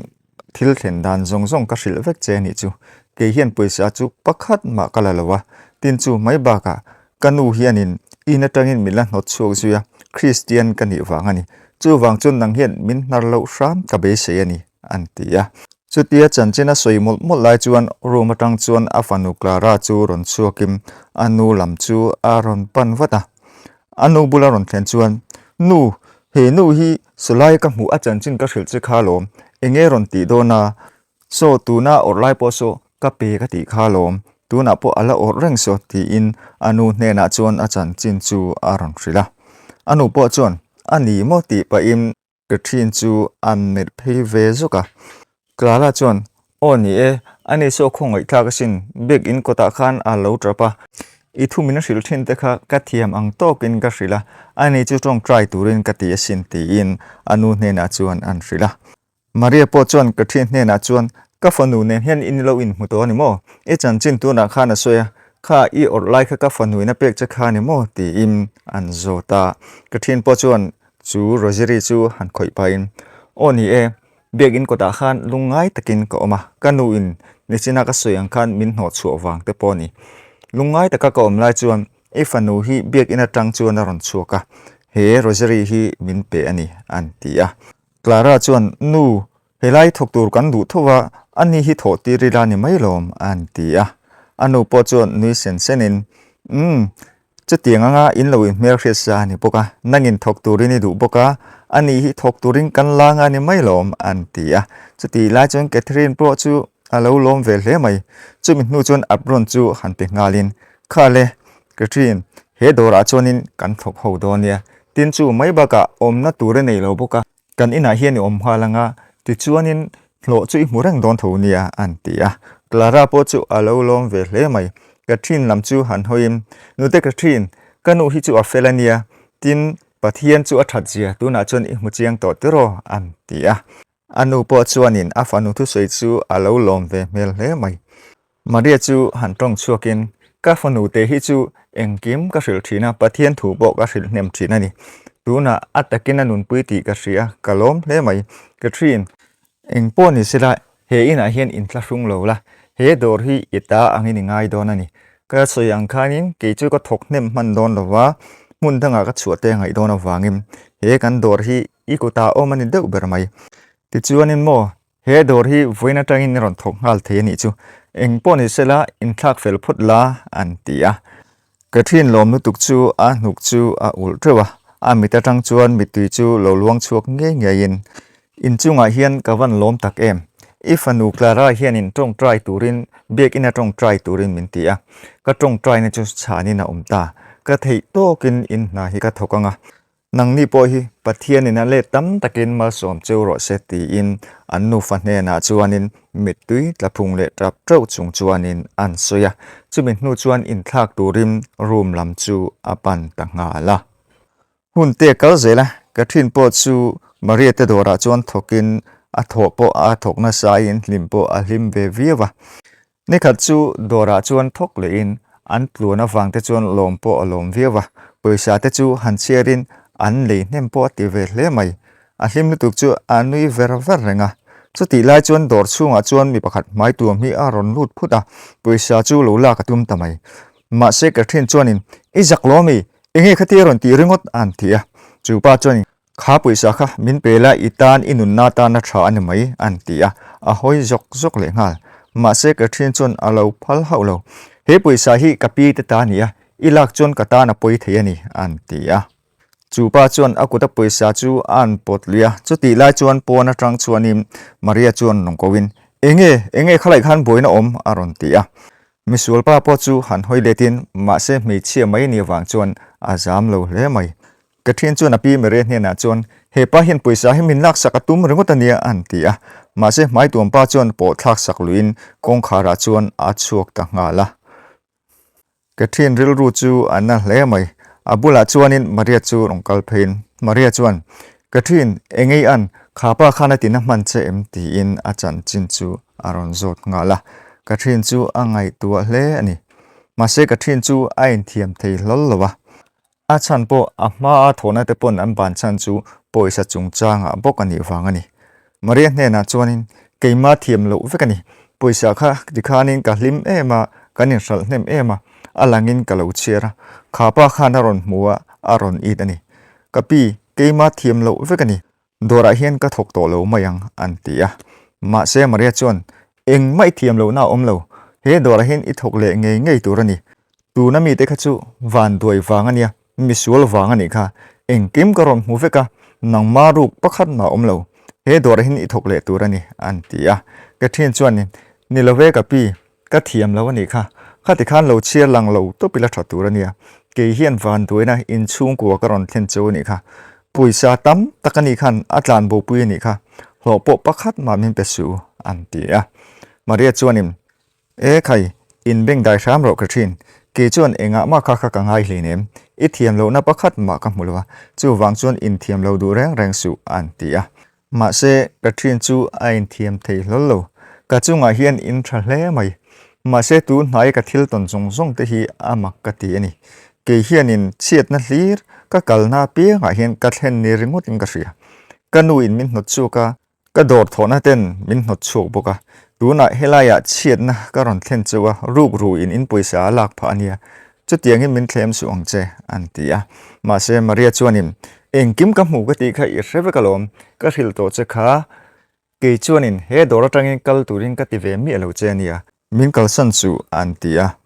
A: thil thlen dan zawng zawng ka hrilh vek che a nih chu, kei hian pawisa chu pakhat mah ka la lo a, tin chu mai bakah ka nu hianin in atangin min la hnawt chhuak zui a, Kristian ka nih vang a ni, chuvang chuan nang hian min hnar loh hram ka beisei a ni, an ti a. Chutia chanchin a sawi mawlh mawlh lai chuan room atang chuan a fanu Clara chu rawn chhuakin a nu lam chu a rawn pan vat a. A nu bula rawn thlen chuan, Nu, he nu hi sawlai ka hmuh a chanchin ka hrilh che kha lawm, enge rawn tih dawn a? Saw tuna awrh lai pawh saw ka pe ka tih kha lawm, tunah pawh a la awrh reng saw tiin a nu hnenah chuan a chanchin chu a rawn hrilh a. A nu pawh chuan, A ni maw tih pahin Catherine chu an melh phei ve zawk a. Clara chuan, Aw ni e, ani saw khawngaihthlak asin, bag in kawtah khan a lo tap a. I thu min hrilh thin te kha ka thiam ang tawkin ka hrilh a, ani chu tawngtai turin ka ti asin tiin a nu hnenah chuan an hrilh a. Maria pawh chuan Catherine hnenah chuan, Ka fanu nen hian in lo inhmu tawh a ni maw? I chanchin tunah khan a sawi a, kha i awrh lai kha ka fanuin a pek che kha a ni maw? tiin an zawt a. Catherine pawh chuan Chu Rosary chu han khawih pahin, Aw ni e, biakin kawtah khan lungngai takin ka awm a, ka nuin nichina ka sawi ang khan min hnawh chhuah vang te pawh a ni. Lungngai taka ka awm lai chuan i fanu hi biakin atang chuan a rawn chhuak a, he Rosary hi min pe a ni, an ti a. Clara chuan, Nu! Helai thawk tur kan duh tho a, ani hi thawh tir ila ni mai lawm, a han ti a. A nu pawh chuan nui sen senin, Umm, chutiang anga in lo inhmel hriat sa a ni bawk a, nangin thawk turin i duh bawk a, ani hi thawk turin kan la anga ni mai lawm, a han ti a. Chutih lai chuan Catherine pawh chu a lo lawm ve hle mai. Chumi hnu chuan apron chu han pe nghalin, Kha le, Catherine, he dawrah chuanin kan thawk ho dawn nia. Tin chu mai bakah awmna tur a nei lo bawk a. Kan inah hian i awm nghal ang a, tichuanin hlawh chu i hmu reng dawn tho nia, an ti a. Clara pawh chu a lo lawm ve hle mai. Catherine lam chu han hawiin, Nute Catherine, ka nu hi chu a fel a nia, tin, Pathian chu a that zia tunah chuan i hmu chiang tawh tiraw, an ti a. A nu pawh chuanin a fanu thusawi chu a lo lawm ve hmel hle mai. Maria chu han tawng chhuakin, Ka fanu te hi chu engkim ka hrilh thin a, Pathian thu pawh ka hrilh hnem thin a ni. Tunah a takin a nunpui tih ka hria, ka lawm hle mai. Catherine, Eng pawh ni sela, he inah hian inthlahrung lo la, he dawr hi i ta angin i ngai dawn a ni. Ka sawi ang khanin kei chu ka thawk hnem hman dawn lo va, hmun dangah ka chhuah te a ngaih dawn avangin he kan dawr hi i kutah awm a ni deuh ber mai. Tichuanin maw, He dawr hi vawiin atangin i rawn thawk nghal thei a nih chu. Eng pawh ni sela inthlak fel phawt la an ti a. Catherine lawm lutuk chu a hnuk chu a ulh teuh a, a mit atang chuan mittui chu lo luang chhuak ngei ngeiin, Inchungah hian ka van lawm tak em? I fanu Clara hianin tawngtai turin biakina tawngtai turin min ti a, ka tawngtaina chu chhanin a awm ta. Ka theih tawkin in hna hi ka thawk ang a, Nangni pawh hi Pathianin a let tam takin malsawm cheu rawh se tiin an nufa hnenah chuanin mittui tla phung leh tap teuh chung chuanin an sawi a. Chumi hnu chuan inthlak turin room lam chu a pan ta nghal a. Hun te kal zel a, Catherine pawh chu Maria te dawrah chuan thawkin a thawh pawh a thawk nasain hlim pawh a hlim ve viau a. Nikhat chu dawrah chuan thawk lehin an tluan avang te chuan lawm pawh a lawm viau a, pawisa te chu han chhiarin an lei hnem pawh a ti ve hle mai. A hlim lutuk chu a nui ver ver reng a. Chutih lai chuan dawr chhungah chuan mi pakhat hmai tuam hi a rawn lut phut a, pawisa chu lo lak a tum ta mai. Mahse Catherine chuanin, I zak lo ami? Enge khatia rawn tih ringawt? a han ti a. Chu pa chuanin, Kha pawisa kha min pe la i tan i nunna tan a tha a ni mai an ti a, a hawi zawk zawk leh nghal. Mahse Catherine chuan a lo phal hauh lo. He pawisa hi ka pi te ta a ni a, i lak chuan ka tan a pawi thei a ni an ti a. Chu pa chuan a kuta pawisa chu a an pawt lui a, chutih lai chuan pawn atang chuanin Maria chuan rawn ko in, Enge, enge khalaih khan buaina awm a rawn ti a. Misual pa pawh chu han hawi letin mahse hmeichhia mai ni avang chuan a zam lo hle mai. Catherine chuan a pi Maria hnenah chuan, He pa hian pawisa hi min laksak a tum ringawt a nia, an ti a. Mahse hmaituam pa chuan pawh thlaksak luiin kawngkharah chuan a chhuak ta nghal a. Catherine rilru chu a na hle mai. A bulah chuanin Maria chu rawn kal pheiin, Maria chuan, Catherine, engei an, kha pa khan a tina hman che em? tiin a chanchin chu a rawn zawt nghal a. Catherine chu a ngaihtuah hle a ni. Mahse Catherine chu a inthiam thei hlawl lo a. A chhan pawh a hmaa thawhna te pawn an ban chhan chu pawisa chungchangah bawk a nih vang a ni. Maria hnenah chuanin, Keimah thiam loh vek a ni. Pawisa kha tikhanin ka hlim em a, kan inhralh hnem em a, a langin ka lo chhiar a. Kha pa khan a rawn hmu a, a rawn it a ni. Ka pi, keimah thiam loh vek a ni. Dawrah hian ka thawk tawh lo mai ang, an ti a. Mahse Maria chuan, Engmah i thiam lohna a awm lo. He dawrah hian i thawk leh ngei ngei tur a ni. Tuna mite kha chu van duai vang a nia, misual vang a nih kha. Engkim ka rawn hmu vek a, nangma ruk pakhat mah a awm lo. He dawrah hian i thawk leh tur a ni, an ti a. Catherine chuan, Ni lo ve ka pi, Ka thiam lo a nih kha. Khati khan lo chhiar lang lo tawp ila tha tur a nia. Kei hian vanduaina inchhungkua ka rawn thlen cheu a nih kha. Pawisa tam tak a nih khan a tlan bopui a nih kha. Hlawh pawh pakhat mah min pe suh u, an ti a. Maria chuanin, E khai, in beng dai hram rawh ka thin. Kei chuan engah mah kha kha ka ngai hleinem. I thiam lohna pakhat mah ka hmu lo a, chuvang chuan inthiam lo duh reng reng suh, an ti a. Mahse, ka ṭhian chu a inthiam thei hlawl lo. Ka chungah hian in ṭha hle mai. Mahse, tun hnaia ka thil tawn zawng zawng te hi a mak ka ti a ni. Kei hianin chhiatna hlir ka kalna apiangah hian ka thlen ni ringawtin ka hria. Ka nu in min hnawt chhuak a, ka dawr thawhna ten min hnawt chhuak bawk a. Tunah helaiah chhiatna ka rawn thlen chauh a, rukru in in pawisa a lak phah a nia. Chutiangin min thlem suh ang che, an ti a. Mahse, Maria chuanin, Engkim ka hmu ka tih kha i hre vek alawm, ka hrilh tawh che kha. Kei chuanin he dawr atangin kal turin ka ti ve miah lo che a nia. Min kalsan suh, an ti a.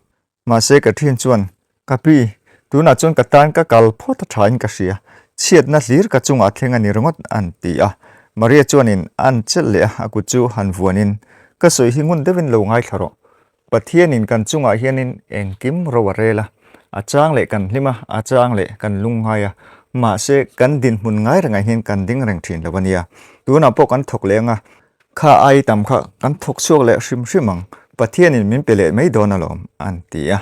A: Mahse Catherine chuan, Ka pi, tunah chuan ka tan ka kal phawt a thain ka hria. Chhiatna hlir ka chungah thleng a ni ringawt, an ti a. Maria chuanin an chelh leh a, a kut chu han vuanin, Ka sawi hi ngun deuhin lo ngaithla rawh. Pathianin kan chungah hianin engkim ro a rel a, a chang leh kan hlim a, a chang leh kan lungngai a, mahse kan dinhmun ngai rengah hian kan ding reng thin lo a nia. Tunah pawh kan thawk leh ang a, kha ai tam kha kan thawk chhuak leh hrim hrim ang, Pathianin min pe leh mai dawn alawm, an ti a.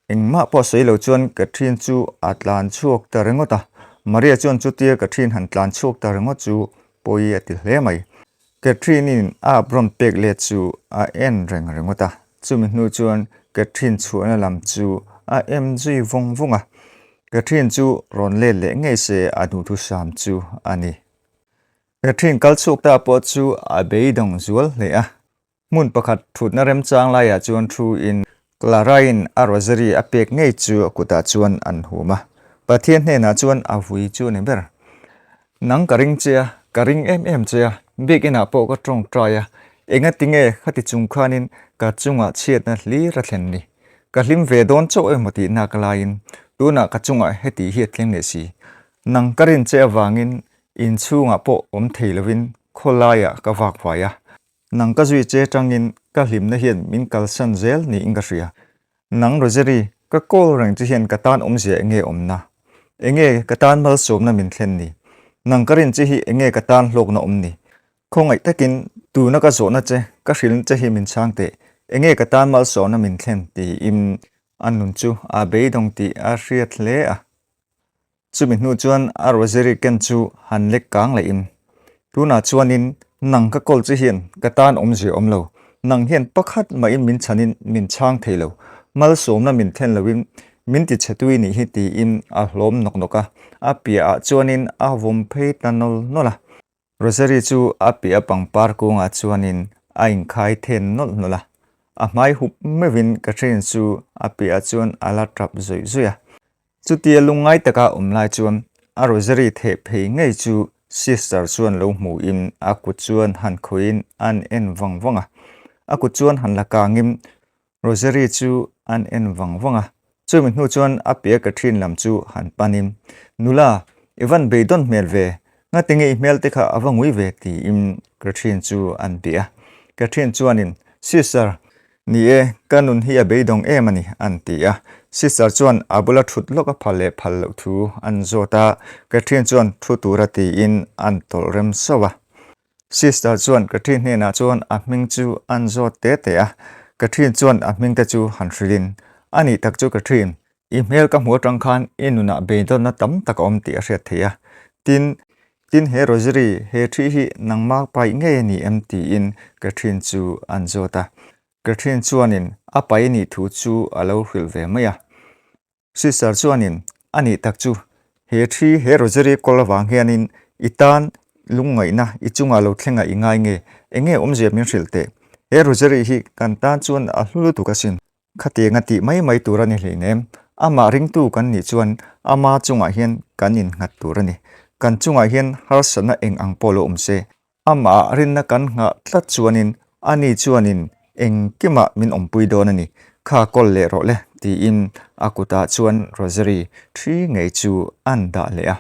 A: Engmah pawh sawi lo chuan Catherine chu a tlan chhuak ta ringawt a, Maria chuan chutia Catherine han tlan chhuak ta ringawt chu pawi a ti hle mai. Catherine-in a rawn pek let chu a en reng ringawt a, chumi hnu chuan Catherine chhuahna lam chu a em zui vawng vawng a. Catherine chu rawn let leh ngei se a duhthusam chu a ni. Catherine kal chhuak ta pawh chu a beidawng zual hle a. Hmun pakhat thutna remchang laiah chuan thu in Clara-in a rosary a pek ngei chu a kutah chuan an hum a. Pathian hnenah chuan a vui chu a ni ber. Nang ka ring che a, ka ring em em che a, biakinah pawh ka tawngtai a, engati nge khati chung khanin ka chungah chhiatna hlir a thlen ni? Ka hlim ve dawn chauh emaw tihna ka laiin tunah ka chungah heti hi a thleng leh si. Nang ka rin che avangin inchhungah pawh awm thei lovin khawlaiah ka vak vai a, Nang ka zui che tangin ka hlimna hian min kalsan zel niin ka hria. Nang Rosary, ka call reng che hian ka tan awmzia enge awmna? Enge ka tan malsawmna min thlen ni? Nang ka rin che hi enge ka tan hlawkna awm ni? Khawngaih takin tuna ka zawhna che, ka hrilhna che hi min chhang teh. Enge ka tan malsawmna min thlen? tiin a nun chu a beidawng tih a hriat hle a. Chumi hnu chuan a rosary ken chu han lek kang leh in, Tunah chuanin nang ka kawl che hian ka tan awmzia awm lo, nang hian pakhat mahin min chhanin min chhang thei lo, malsawmna min thlen loin min ti chhe tui nih hi tiin a hlawm nawk nawk a, a piahah chuanin a vawm phei ta nawl nawl a. Rosary chu a piah pangpar kungah chuanin a inkhai then nawlh nawlh a, a hmai hup meuhin Catherine chu a piahah chuan a la tap zawih zawih a. Chutia lungngai taka awm lai chuan a Rosary theh phei ngei chu Sister chuan lo hmuhin a kut chuan han khawihin an en vang vang a, a kut chuan han la kangin Rosary chu an en vang vang a, chumi hnu chuan a piah Catherine lam chu han panin, Nula, i van beidawn hmel ve, ngatinge i hmel te kha a va ngui ve tiin Catherine chu an bia a. Catherine chuanin, Sister, ni e, ka nun hi a beidawng em a ni, an ti a. Sister chuan a bula thut lawk a phal leh phal loh thu an zawt a, Catherine chuan thu tura tiin an tawlh rem sauh a. Sister chuan Catherine hnenah chuan a hming chu an zawt te te a, Catherine chuan a hming te chu han hrilhin, A nih tak chu Catherine, i hmel ka hmuh atang khan i nunah beidawnna tam tak a awm tih a hriat theih a, tin, tin he rosary, he thi hi nangmah paih ngei a ni em tiin Catherine chu an zawt a, Catherine chuanin a paih nih thu chu a lo hrilh ve mai a. Sister chuanin, A nih tak chu, he thi he rosary kawl avang hianin i tan lungngaihna i chungah lo thlengah i ngai nge? Enge awmzia min hrilh teh? He rosary hi kan tan chuan a hlu lutuk asin. Khatiang a tih mai mai tur a ni hleinem. Amah ringtu kan nih chuan ama chungah hian kan innghat tur a ni. Kan chungah hian harsatna eng ang pawh lo awm se, Amah rinna kan nghah tlat chuanin ani chuanin engkimah min awmpui dawn a ni, kha kawl leh rawh le tiin a kutah chuan rosary thi ngei chu a'n dah leh a.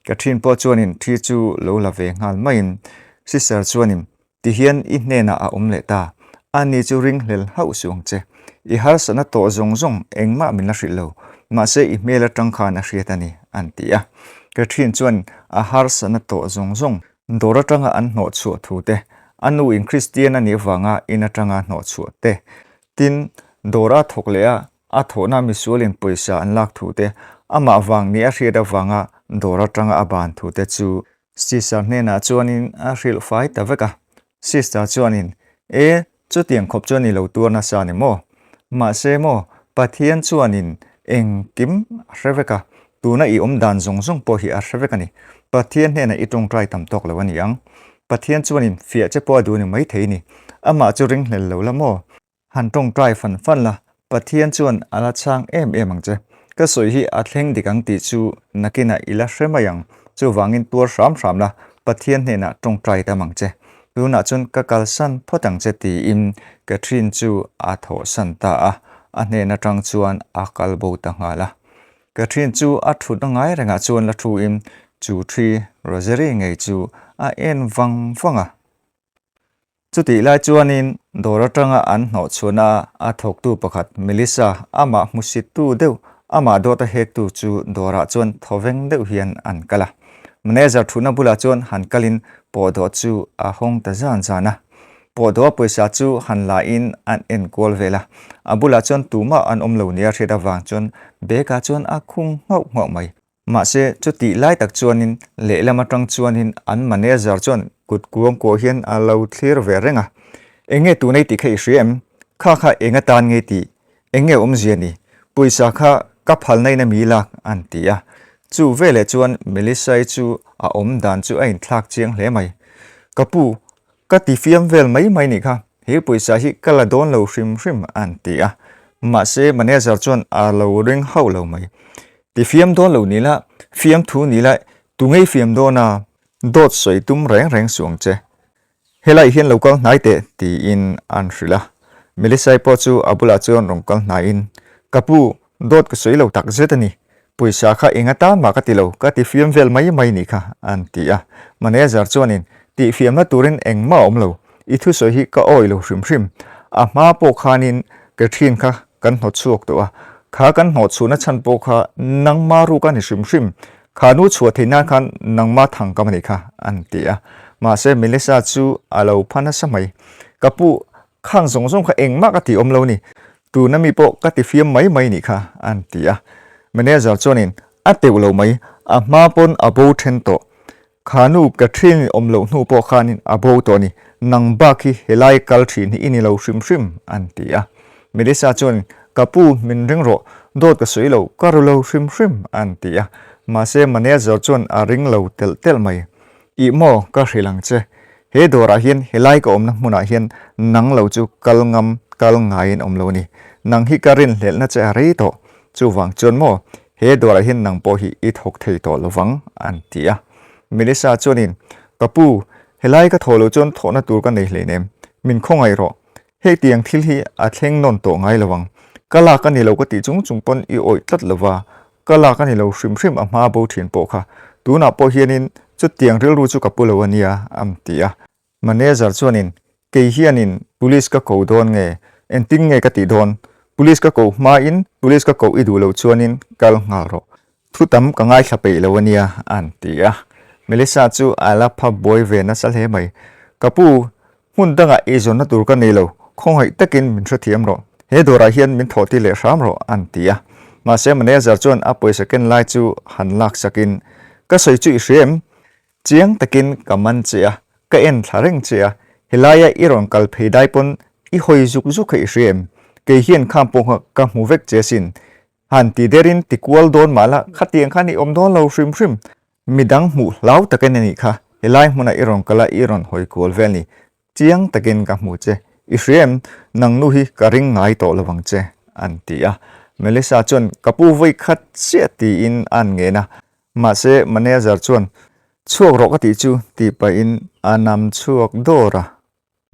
A: Catherine pawh chuanin thi chu lo la ve nghal maiin Sister chuanin tihian i hnenah a awm leh ta, ani chu ringhlel hauh suh ang che. I harsatna tawh zawng zawng engmah min la hrilh lo, mahse i hmel atang khan a hriat a ni, a'n ti a. Catherine chuan a harsatna tawh zawng zawng Dawr atanga an hnawhchhuah thu te, a nu in Kristian a nih avanga in atanga hnawhchhuah te, tin, dawr a thawk leh a, a thawhna misualin pawisa an lak thu te, amah vang ni a hriat avanga dawr atanga a ban thu te chu Sister hnenah chuanin a hrilh fai ta vek a. Sister chuanin, E, Chutiang khawp chuan i lo tuar nasa a ni maw? Mahse maw, Pathian chuanin engkim a hre vek a, tuna i awm dan zawng zawng pawh hi a hre vek a ni. Pathian hnenah i tawngtai tam tawk lo a ni ang. Pathian chuanin fiah che pawh a duh ni maithei ni. Amah chu ringhlel lo la maw? Han tawngtai fan fan la, Pathian chuan a la chhang em em ang che. Ka sawi hi a thleng dik ang tih chu nakinah i la hre mai ang. Chuvangin tuar hram hram la, Pathian hnenah tawngtai tam ang che. Tunah chuan ka kalsan phawt ang che tiin Catherine chu a thawhsan ta a, a hnen atang chuan a kal bo ta nghal a. Catherine chu a thutna ngai rengah chuan la thuin chu thi Rosary ngei chu a en vang vang a. Chutih lai chuanin dawr atanga an hnawhchhuahna a thawktu pakhat Melissa amah hmusittu deuh, amah dawta hektu chu dawrah chuan thawveng deuh hian an kal a. Manager thutna bulah chuan han kalin pawhdawh chu a hawng ta zan zan a. Pawhdawha pawisa chu han la in an en kual vel a. A bulah chuan tumah an awm lo nia hriat avang chuan bag ah chuan a khung nghauh nghauh mai. Mahse, chutih lai tak chuanin lehlam atang chuanin an manager chuan kut kuang kuah hian a lo thlir ve reng a. Eng nge tun ei tih kha i hria em? Kha kha eng atan nge tih? Eng nge awmzia ni? Pawisa kha ka phalna in a mi lak an ti a. Chu veleh chuan Melissa-i chu a awm dan chu a inthlak chiang hle mai. Ka pu, ka ti fiam vel mai mai nih kha, he pawisa hi ka la dawn lo hrim hrim an ti a. Mahse, manager chuan a lo ring hauh lo mai. Ti fiam dawn lo ni la, fiam thu ni la, tu ngei fiam dawn a, dawt sawi tum reng reng suh ang che. Helai hian lo kal hnai teh tiin an hrilh a. Melisai pawh chu a bulah chuan rawn kal hnaiin, Ka pu, dawt ka sawi lo tak zet a ni. Pawisa kha eng atan mah ka ti lo, ka ti fiam vel mai mai nih kha, an ti a. Manager chuanin, Tihfiamna turin engmah a awm lo, i thusawi hi ka awi lo hrim hrim. A hma pawh khanin Catherine kha kan hnawt chhuak tawh a, kha kan hnawh chhuahna chhan pawh kha nangma ruk a ni hrim hrim, kha nu chhuah theih nan khan nangma thang kam a nih kha, an ti a. Mahse Melissa chu a lo pha nasa mai. Ka pu, khang zawng zawng kha engmah ka tih awm lo ni, tuna mi pawh ka ti fiam mai mai nih kha, an ti a. Manager chuanin a teuh lo mai, a hma pawn a bo then tawh, Kha nu ka ṭhian awm loh hnu pawh khanin a bo tawh a ni, nang bak hi helai kal ṭhin hi i ni lo hrim hrim, an ti a. Melissa chuan, Ka pu, min ring rawh, dawt ka sawi lo, ka ru lo hrim hrim, an ti a. Mahse manager chuan a ring lo telh telh mai. Ih maw, ka hrilh ang che. He dawrah hian helai ka awmna hmunah hian nang lo chu kal ngam, kal ngaiin awm lo a ni. Nang hi ka rinhlelhna che a rei tawh. Chuvang chuan maw, He dawrah hian nang pawh hi i thawk thei tawh lo vang, an ti a. Melissa chuanin, Ka pu, helai ka thawh loh chuan thawhna tur ka nei hleinem, min khawngaih rawh. Hetiang thil hi a thleng nawn tawh ngai lo ang. Ka lak a ni lo ka tih chung chung pawn i awih tlat lo va, ka lak a ni lo hrim hrim a hma bo thin pawh kha. Tunah pawh hianin chutiang rilru chu ka pu lo a nia, an ti a. Manager chuanin, Kei hianin Police ka ko dawn nge? Engtin nge ka tih dawn? Police ka koh hmain Police ka koh i duh loh chuanin kal nghal rawh. Thu tam ka ngaithla peih lo ania, an ti a. Melissa chu a la pha buai ve nasa hle mai. Ka pu, hmun dangah eizawnna tur ka nei lo, khawngaih takin min hrethiam rawh. He dawrah hian min thawh ti leh hram rawh, an ti a. Mahse manager chuan a pawisa ken lai chu han laksakin, Ka sawi chu i hria em? Chiang takin ka man che a, ka en thla reng che a, helaia i rawn kal phei dai pawn i hawi zuk zuk kha i hria em? Kei hian khang pawh kha ka hmu vek che asin. Han ti derin ti kual dawn mah la, khatiang khan i awm dawn lo hrim hrim. Midang hmuh hlau takin a nih kha, helai hmunah i rawn kal a, i rawn hawi kual vel ni. Chiang takin ka hmu che, i hria em? Nang nu hi ka ring ngai tawh lo vang che, an ti a. Melissa chuan ka pu vawi khat chiah tiin a'n ngen a. Mahse, manager chuan, Chhuak rawh ka tih chu, tih pahin a nam chhuak dawr a.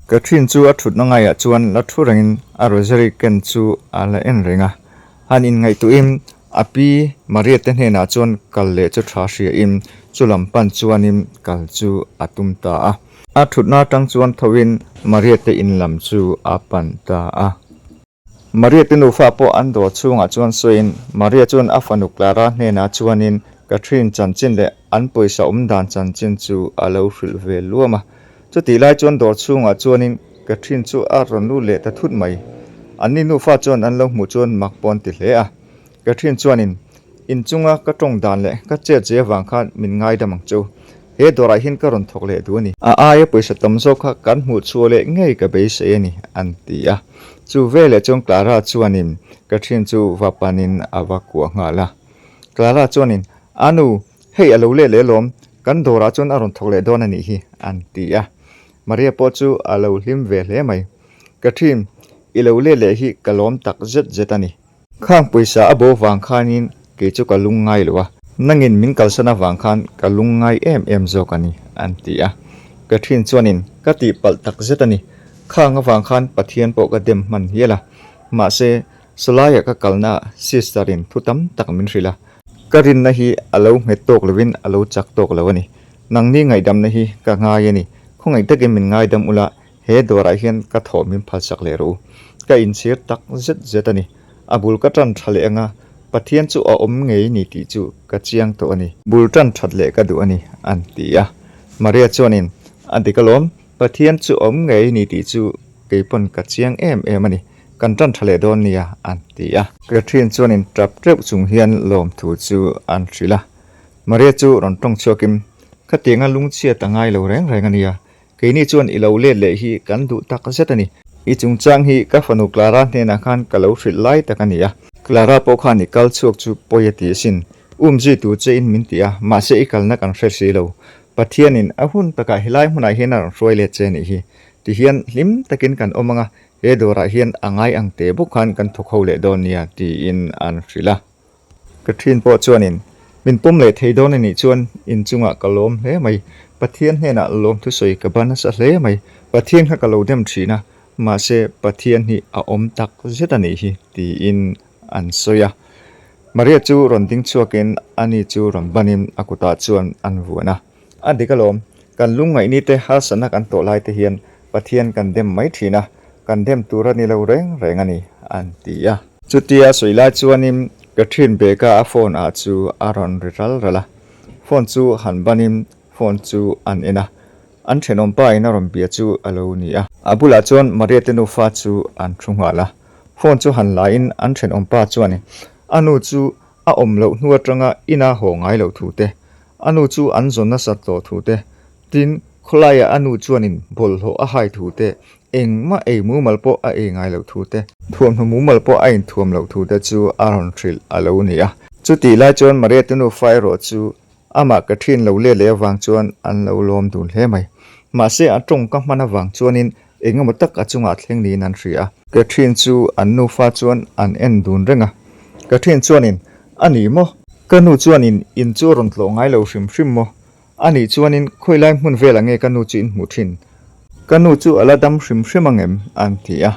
A: Catherine chu a thutna ngaiah chuan la thu rengin a rosary ken chu a la en reng a. Han inngaihtuahin a pi Maria te hnenah chuan kal leh chu tha hriain chu lam pan chuanin kal chu a tum ta a. A thutna atang chuan thoin Maria te in lam chu a pan ta a. Maria te nufa pawh an dawr chhungah chuan sawiin Maria chuan a fanu Clara hnenah chuanin Catherine chanchin leh an pawisa awm dan chanchin chu a lo hrilh ve luam a. Chutih lai chuan dawr chhungah chuanin Catherine chu a rawn lut leh ta thut mai. Anni nufa chuan an lo hmuh chuan mak pawh an ti hle a. Catherine chuanin, In chunga ka tawng dan leh ka chet zia vang khan min ngaidam ang chu. He dawrah hian ka rawn thawk leh duh a ni. A aia pawisa tam zawk kha kan hmuh chhuah leh ngei ka beisei a ni, an ti a. Chu veleh chuan Clara chuanin Catherine chu va panin a va kuah nghal a. Clara chuanin, A nu, hei a lo let leh alawm, kan dawrah chuan a rawn thawk leh dawn a nih hi, an ti a. Maria pawh chu a lo hlim ve hle mai. Catherine, i lo let leh hi ka lawm tak zet zet a ni. Khang pawisa a bo vang khanin kei chu ka lung ngai lo a, nangin min kalsan avang khan ka lung ngai em em zawk a ni, an ti a. Catherine chuanin, Ka tihpalh tak zet a ni. Khang avang khan Pathian pawh ka dem hman hial a. Mahse, sawlaia ka kalnaah sister-in thu tam tak min hrilh a. Ka rinna hi a lo nghet tawk lovin a lo chak tawk lo a ni. Nangni ngaihdamna hi ka ngai a ni. Khawngaih takin min ngaidam ula, he dawrah hian ka thawh min phalsak leh rawh u. Ka inchhir tak zet zet a ni. A bul ka tan tha leh anga, Pathian chu a awm ngei ni tih chu ka chiang tawh a ni. Bul tan that leh ka duh a ni, an ti a. Maria chuanin, A dik alawm, Pathian chu a awm ngei ni tih chu kei pawn ka chiang em em a ni. Kan tan tha leh dawn nia, an ti a. Catherine chuanin tap teuh chung hian lawmthu chu an hrilh a. Maria chu rawn tawng chhuakin, Khatianga lungchhiat a ngai lo reng reng a nia, Keini chuan i lo let leh hi kan duh tak zet a ni. I chungchang hi ka fanu Clara hnenah khan ka lo hrilh lai tak a ni a. Clara pawh khan i kal chhuak chu pawi a ti asin. Um zui tur che in min ti a, mahse i kalna kan hre si lo. Pathianin a hun takah helai hmunah hian a rawn hruai let che a nih hi. Tihian hlim takin kan awm ang a, he dawrah hian a ngai ang teh bawk khan kan thawk ho leh dawn nia tiin an hrilh a. Ka ṭhin pawh chuanin min pawm leh thei dawn a nih chuan inchungah ka lawm hle mai. Pathian hnenah lawm thusawi ka ban nasa hle mai. Pathian kha ka lo dem ṭhin a, mahse Pathian hi a awm tak zet a nih hi tiin an sawi a. Maria chu rawn ding chhuakin ani chu rawn banin a kutah chuan an vuan a. A dik alawm, kan lungngaihni te harsatna kan tawh lai te hian Pathian kan dem mai thin a, kan dem tur a ni lo reng reng a ni, an ti a. Chutia sawi lai chuanin Catherine bag-a a phone ah chu a rawn ri ral ral a, phone chu han banin phone chu an en a, an thenawm pa in a rawn bia chu a lo ni a. A bulah chuan Maria te nufa chu an thu nghal a, phone chu han la in an thenawm pa chuan a nu chu a awm loh hnu atanga ina haw ngai loh thu te, A nu chu an zawn nasat tawh thu te, tin, khawlaiah a nu chuanin bawlhhlawh a hai thu te, engmah ei mumal pawh a ei ngai loh thu te, thuamhnaw mumal pawh a inthuam loh thu te chu a rawn hrilh a lo ni a. Chutih lai chuan Maria te nufa erawh chu amah ka ṭhin lo let leh avang chuan an lo lawm dun hle mai. Mahse a tawng ka hman avang chuanin engemaw tak a chungah thleng niin an hria a. Catherine chu an nufa chuan an en dun reng a. Catherine chuanin, A ni maw? Ka nu chuanin in chu a rawn tlawh ngai lo hrim hrim maw? A nih chuanin khawilai hmun velah nge ka nu chu in hmuh thin? Ka nu chu a la dam hrim hrim ang em? an ti a.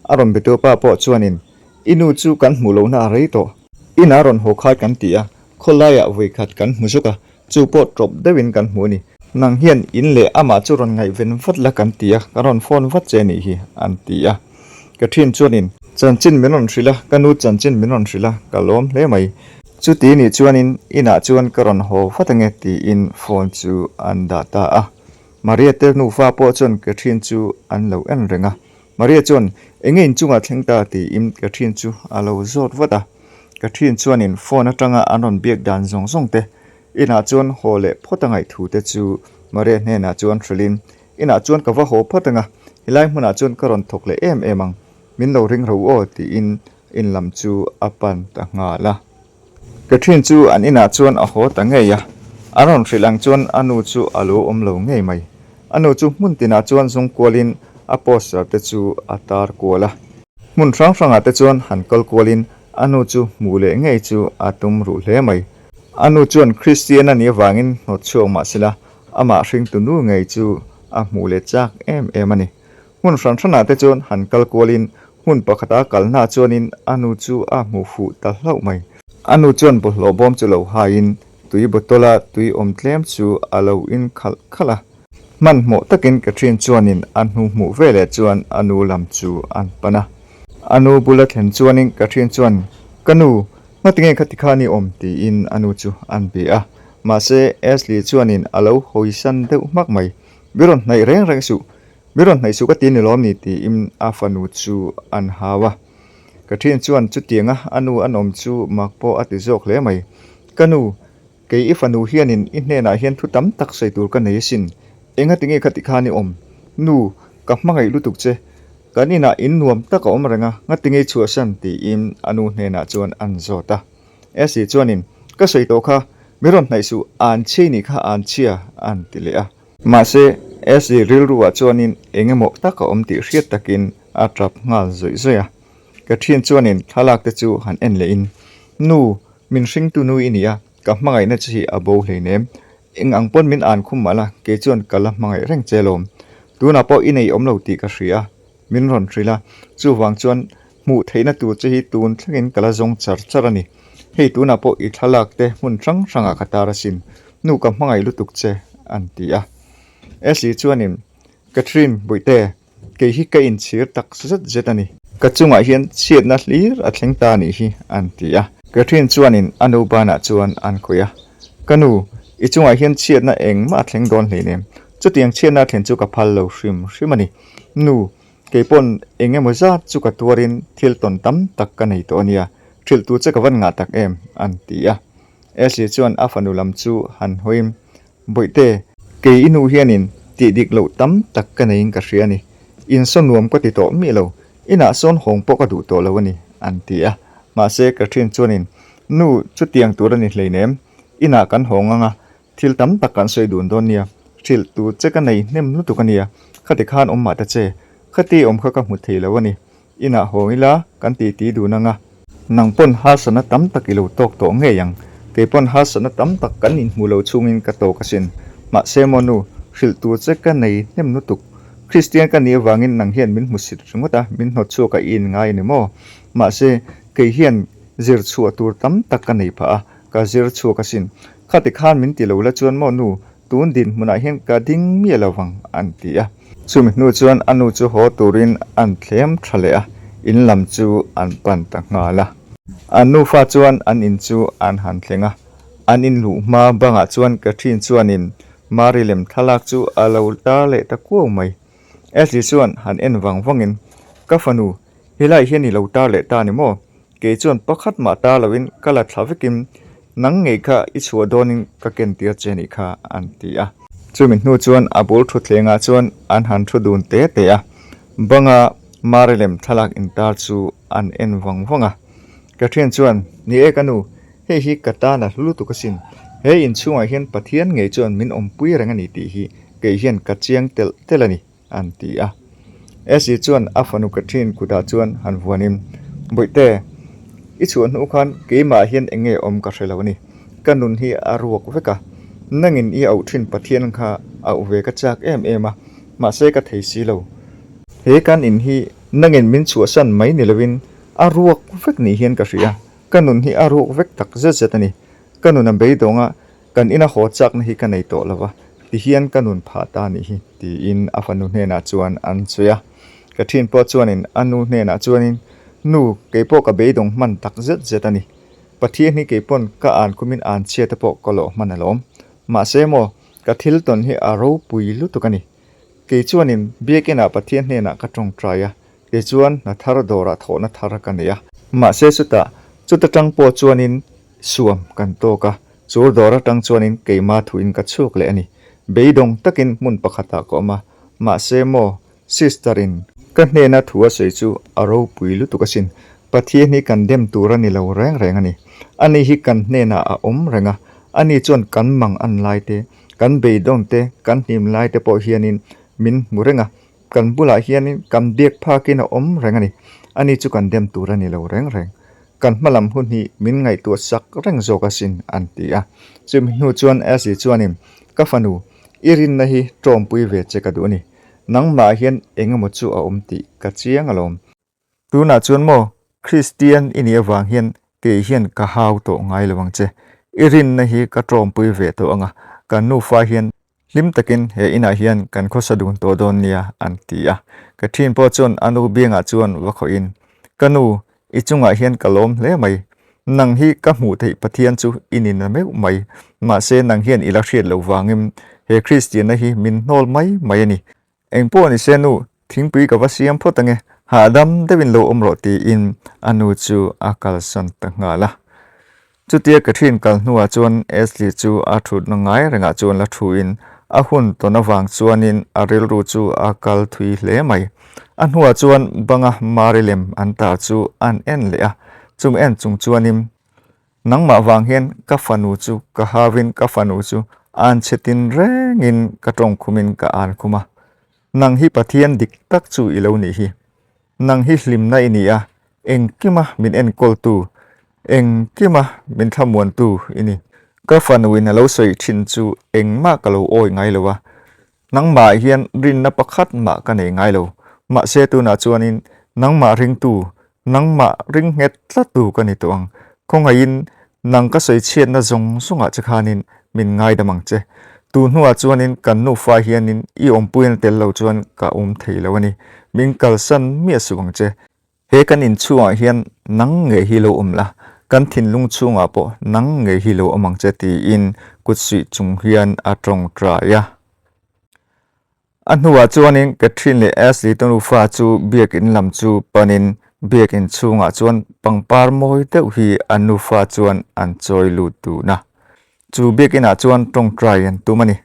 A: A rawn betu pa pawh chuanin, I nu chu kan hmuh lohna a rei tawh. Inah rawn haw khai kan ti a, khawlaiah vawikhat kan hmu zuk a, Chu pawh tawp deuhin kan hmu a ni. Nang hian in leh amah chu rawn ngaihven vat la kan ti a, ka rawn phone vat che a nih hi, an ti a. Ka ṭhin chuanin. Chanchin min rawn hrilh a, ka nu chanchin min rawn hrilh a, ka lawm hle mai. Chuti nih chuanin inah chuan ka rawn haw vat ange tiin phone chu an dah ta a. Maria te nufa pawh chuan ka ṭhin chu an lo en reng a. Maria chuan, Enge inchungah thleng ta? tiin ka ṭhin chu a lo zawt vat a. Ka ṭhin chuanin phone aṭanga an rawn biak dan zawng zawng te, inah chuan haw leh phawt a ngaih thu te chu Maria hnenah chuan hrilhin, Inah chuan ka va haw phawt anga, helai hmunah chuan ka rawn thawk leh em em ang, min lo ring ro aw tiin in lam chu a pan ta nghal a. Ka ṭhin chu an inah chuan a haw ta ngei a, an rawn hrilh ang chuan a nu chu a lo awm lo ngei mai. A nu chu hmun tinah chuan zung kualin a poster te chu a tar kual a. Hmun hrang hrangah te chuan han kal kualin a nu chu hmuh leh ngei chu a tum ruh hle mai. A nu chuan Kristian a nih avangin hnawt chhuak mah sela amah hringtu nu ngei chu a hmuh leh chak em em a ni. Hmun hran hranah te chuan han kal kualin hmun pakhata kalnaah chuanin a nu chu a hmu fuh ta hlauh mai. A nu chuan bawlhhlawh bawm chu lo haiin tui bottle-a tui awm tlem chu a lo in khalh khalh a. Hmanhmawh takin Catherine chuanin a hnu hmuh veleh chuan a nu lam chu an pan a. A nu bula thlen chuanin Catherine chuan, Ka nu, ngatinge khati khan i awm? tiin a nu chu an be a. Mahse, Ashley chuanin a lo hawisan deuh hmak mai. Mi rawn hnaih reng reng suh, Mi rawn hnaih suh ka ti ni lawm ni tiin a fanu chu an hau a. Ka ṭhian chuan chutianga a nu an awm chu mak pawh a ti zawk hle mai. Ka nu, kei i fanu hianin i hnenah hian thu tam tak sawi tur ka nei asin. Enga tinge kha ti khan i awm? Nu, ka hmangaih lutuk che. Kan inah in nuam tak a awm reng a, ngatinge i chhuahsan? tiin a nu hnenah chuan an zawt a. Essie chuanin, Ka sawi tawh kha, mi rawn hnaih suh, an chhia i nih kha an chhia, an ti leh a. Mahse, Essie rilruah chuanin eng emaw tak a awm tih hriat takin a tap nghal zawih zawih a. Ka thian chuanin thlalak te chu han en lehin, Nu, min hringtu nu i ni a, ka hmangaihna che hi a bo hleinem. Eng ang pawn min an khum mah la, kei chuan ka la hmangaih reng che alawm. Tunah pawh i nei awm lo tih ka hria a, min rawn hrilh a, chuvang chuan hmuh theihna tur che hi tun thlengin ka la zawng char char a ni. Hei tunah pawh i thlalak te hmun hrang hrangah ka tar asin, nu ka hmangaih lutuk che, an ti a. Ashley chuanin, Catherine, Bawihte, Kei hi ka inchhir tak zet zet a ni. Ka chungah hian chhiatna hlir a thleng ta anih hi, an ti a. Catherine chuanin a nu banah chuan an khawih a. Ka nu, i chungah hian chhiatna engmah a thleng dawn hleinem. Chutiang chhiatna a thlen chu ka phal lo hrim hrim a ni. Nu, kei pawn eng emaw zat chu ka tuarin thil tawn tam tak ka nei tawh a nia. Hrilh tur che ka van ngah tak em, an ti a. Ashley chuan a fanu lam chu han hawiin Bawihte, kei i nu hianin tih dik loh tam tak ka neiin ka hria a ni. Insaw nuam ka ti tawh miah lo, inah sawn hawng pawh ka duh tawh lo a ni, an ti a. Mahse, ka ṭhian chuanin, Nu, chutiang tur a ni hleinem, inah kan hawng ang a, thil tam tak kan sawi dun dawn nia, hrilh tur che ka nei hnem lutuk a nia, khati khan awm mah ta che, khati awm kha ka hmu thei lo a ni. Inah hawng ila kan ti ti dun anga. Nang pawn harsatna tam tak i lo tawk tawh ngei ang. Kei pawn harsatna tam tak kan inhmu lo chungin ka tawk asin. Mahse maw nu, hrilh tur che ka nei hnem lutuk. Kristian ka nih avangin nang hian min hmusit ringawt a, min hnawt chhuak a i inngai a ni maw? Mahse, kei hian zir chhuah tur tam tak ka nei phah a, ka zir chhuak asin. Khati khan min ti lo la chuan maw nu, Tun dinhmunah hian ka ding miah lo vang, an ti a. Chumi hnu chuan a nu chu haw turin an thlem tha leh a, in lam chu an pan ta nghal a. An nufa chuan an in chu an han thleng a, an in luh hma bangah chuan Catherine chuanin Mary lem thlalak chu a lo tar leh ta kuau mai. Ashley chuan han en vang vangin, Ka fanu, helai hian i lo tar leh ta ni maw? Kei chuan pakhat mah ta loin ka la thla vekin nang ngei kha i chhuah dawnin ka ken tir che nih kha an ti a. Chumi hnu chuan a bul thutthlengah chuan an han thu dun te te a, banga Mari lem thlalak intar chu an en vang vang a. Ka thian chuan, Ni e ka nu, hei hi ka tan a hlu lutuk asin. He inchhungah hian Pathian ngei chuan min awmpui reng a ni tih hi kei hian ka chiang telh telh a ni. an ti a. Essie chuan a fanu Catherine kutah chuan han vuanin, Bawihte, i chhuah hnu khan keimah hian eng nge awm ka hre lo a ni. Ka nun hi a ruak vek a, nangin i auh thin Pathian kha auh ve ka chak em em a, mahse ka thei si lo. He kan in hi nangin min chhuahsan mai ni lovin a ruak vek ni hian ka hria, ka nun hi a ruak vek tak zet zet a ni. Ka nun a beidawng a, Kan ina haw chakna hi ka nei tawh lo va, tihian ka nun phah ta nih hi, tiin a fanu hnenah chuan an sawi a. Ka ṭhin pawh chuanin a nu hnenah chuanin, Nu, kei pawh ka beidawng hman tak zet zet a ni. Pathian hi kei pawn ka an kumin an chhia te pawh ka lawh hman alawm. Mahse maw, ka thil tawn hi a ropui lutuk a ni. Kei chuanin biakinah Pathian hnenah ka ṭawngṭai a, tichuan hna thar dawrah thawhna thar ka nei a. Mahse chutah, chuta ṭang pawh chuanin Suam kan tawk a, chur dawr atang chuanin keima thuin ka chhuak leh a ni. Beidawng takin hmun pakhatah ka awm a, mahse maw, sister in ka hnena thu a sawi chu a ropui lutuk asin. Pathian hi kan dem tur a ni lo reng reng a ni. Ani hi kan hnenah a awm reng a, ani chuan kan mang an lai te, kan beidawn te, kan hnim lai te pawh hianin min hmu reng a, kan bulah hianin kan biak phakin a awm reng a ni. Ani chu kan dem tur a ni lo reng reng. Kan hma lam hun hi min ngaihtuah sak reng zawk asin, an ti a. Chumi hnu chuan Ashley chuanin, Ka fanu, i rinna hi tawmpui ve che ka duh a ni. Nangmah hian eng emaw chu a awm tih ka chiang alawm. Tunah chuan maw, Kristian i nih avang hian kei hian ka hau tawh ngai lo ang che. I rinna hi ka tawmpui ve tawh ang a, kan nufa hian Hlim takin he inah hian kan khawsa dun tawh dawn nia, an ti a. Ka ṭhin pawh chuan a nu biangah chuan va khawhin, Ka nu, i chungah hian ka lawm hle mai. Nang hi ka hmuh theih Pathian chu i ni na meuh mai. Mahse nang hian i la hriat loh vangin he Kristianna hi min hnawl mai mai a ni. Engpawh ni se nu, thingpui ka va siam phawt ange, hahdam deuhin lo awm rawh tiin a nu chu a kalsan ta nghal a. Chutia Catherine kal hnuah chuan Ashley chu a thutna ngai rengah chuan la thuin a hun tawn avang chuanin a rilru chu a kal thui hle mai. A hnuah chuan banga Mary lem an tar chu an en leh a, chung en chung chuanin Nangmah vang hian ka fanu chu ka hauin ka fanu chu an chhe tin rengin ka tawngkhumin ka an khum a. Nang hi Pathian dik tak chu i lo nih hi. Nang hi hlimna i ni a, engkima min enkawltu, engkima min thlamuantu i ni. Ka fanuin a lo sawi thin chu engmah ka lo awi ngai lo a, nangmah hian rinna pakhat mah ka nei ngai lo. Mahse tunah chuanin nangmah ringtu, nangmah ring nghet tlattu ka ni tawh ang. Khawngaihin nang ka sawi chhiatna zawng zawngah che khanin min ngaidam ang che. Tu hnuah chuanin kan nufa hianin i awmpuina tel lo chuan ka awm thei lo a ni. Min kalsan miah suh ang che. He kan inchhungah hian nang ngei hi lo awm la, kan thinlung chhungah pawh nang ngei hi lo awm ang che tiin kut suih chung hian a tawngtai a. A hnuah chuanin Catherine leh Ashley te nufa chu biakin lam chu panin biakin chhungah chuan pangpar mawi deuh hi an nufa chuan an chawi lut dun a. Chu biakinah chuan tawngtai an tum a ni.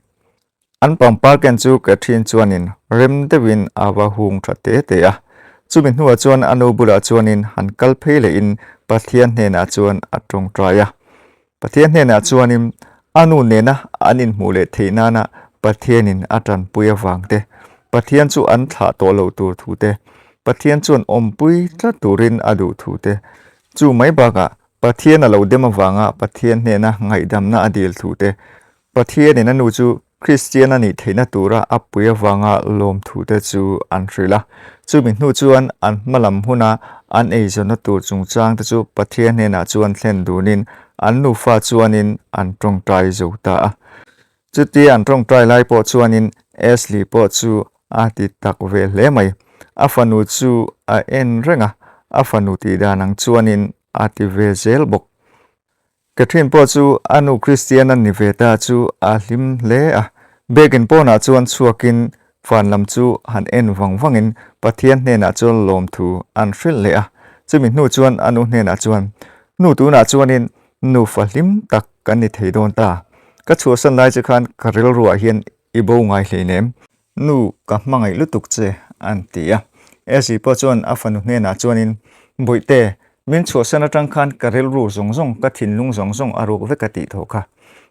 A: An pangpar ken chu Catherine chuanin rem deuhin a va hung tha te te a. Chumi hnuah chuan a nu bulah chuanin han kal phei lehin Pathian hnenah chuan a tawngtai a. Pathian hnenah chuanin a nu nena an inhmuh leh theih nana Pathianin a tanpui avang te, Pathian chu an thlah tawh loh tur thu te, Pathian chuan awmpui tlat turin a duh thu te, chu mai bakah Pathian a lo dem avanga Pathian hnena ngaihdamna a dil thu te, Pathianin a nu chu Kristian a nih theihna tura a pui avanga lawmthute chu an hrilh a. Chumi hnu chuan an hma lam huna an eizawnna tur chungchangte chu Pathian hnenah chuan thlen dunin an nufa chuanin an tawngtai zo ta a. Chutia an tawngtai lai pawh chuanin Ashley pawh chu a ti tak ve hle mai. A fanu chu a en reng a, a fanu tih dan ang chuanin a ti ve zel bawk. Catherine pawh chu a nu Christian a ni ve ta chu a hlim hle a. Biakin pawnah chuan chhuakin van lam chu han en vang vangin Pathian hnenah chuan lawmthu an hrilh leh a. Chumi hnu chuan a nu hnenah chuan, Nu tunah chuanin nufa hlim tak kan ni thei dawn ta. Ka chhuahsan lai che khan ka rilruah hian i bo ngai hleinem. Nu, ka hmangaih lutuk che, an ti a. Esi pawh chuan a fanu hnenah chuanin, Bawihte, min chhuahsan atang khan ka rilru zawng zawng, ka thinlung zawng zawng a ruk vek a tih tawh kha.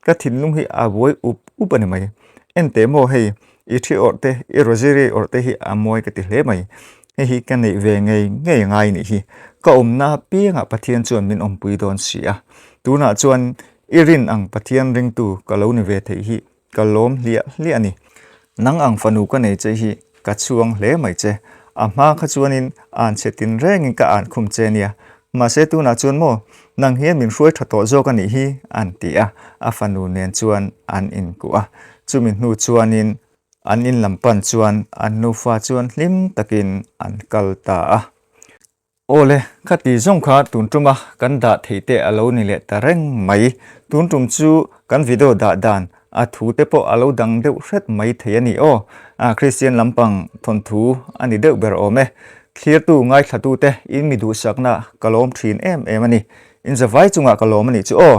A: Ka thinlung hi a buai up up a ni mai. Enteh maw hei, i thi awrh te, i rosary awrh te hi a mawi ka ti hle mai. Hei hi ka neih ve ngei ngei a ngai nih hi. Ka awmna apiangah Pathian chuan min awmpui dawn si a. Tunah chuan i rin ang Pathian ringtu ka lo ni ve theih hi Ka lawm hliah hliah a ni. Nang ang fanu ka nei che hi ka chhuang hle mai che. A hma kha chuanin an chhe tin rengin ka an khum che nia. Mahse tunah chuan maw, nang hian min hruai tha tawh zawk a nih hi, an ti a. A fanu nen chuan an inkuh a. Chumi hnu chuanin an in lam pan chuan an nufa chuan hlim takin an kal ta a. Awle, khati zawng kha tun tuma kan dah thei te a lo ni leh ta reng mai. Tun tum chu kan video dah dan a thu te pawh a lo dang deuh hret mai thei a ni aw. A Kristian lampang thawnthu a ni deuh ber awm e. Thlirtu ngaithlatu te in mi duhsakna ka lawm thin em em a ni. Inzavai chungah ka lawm a nih chu aw.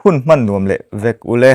A: Hun hman nuam leh vek ule.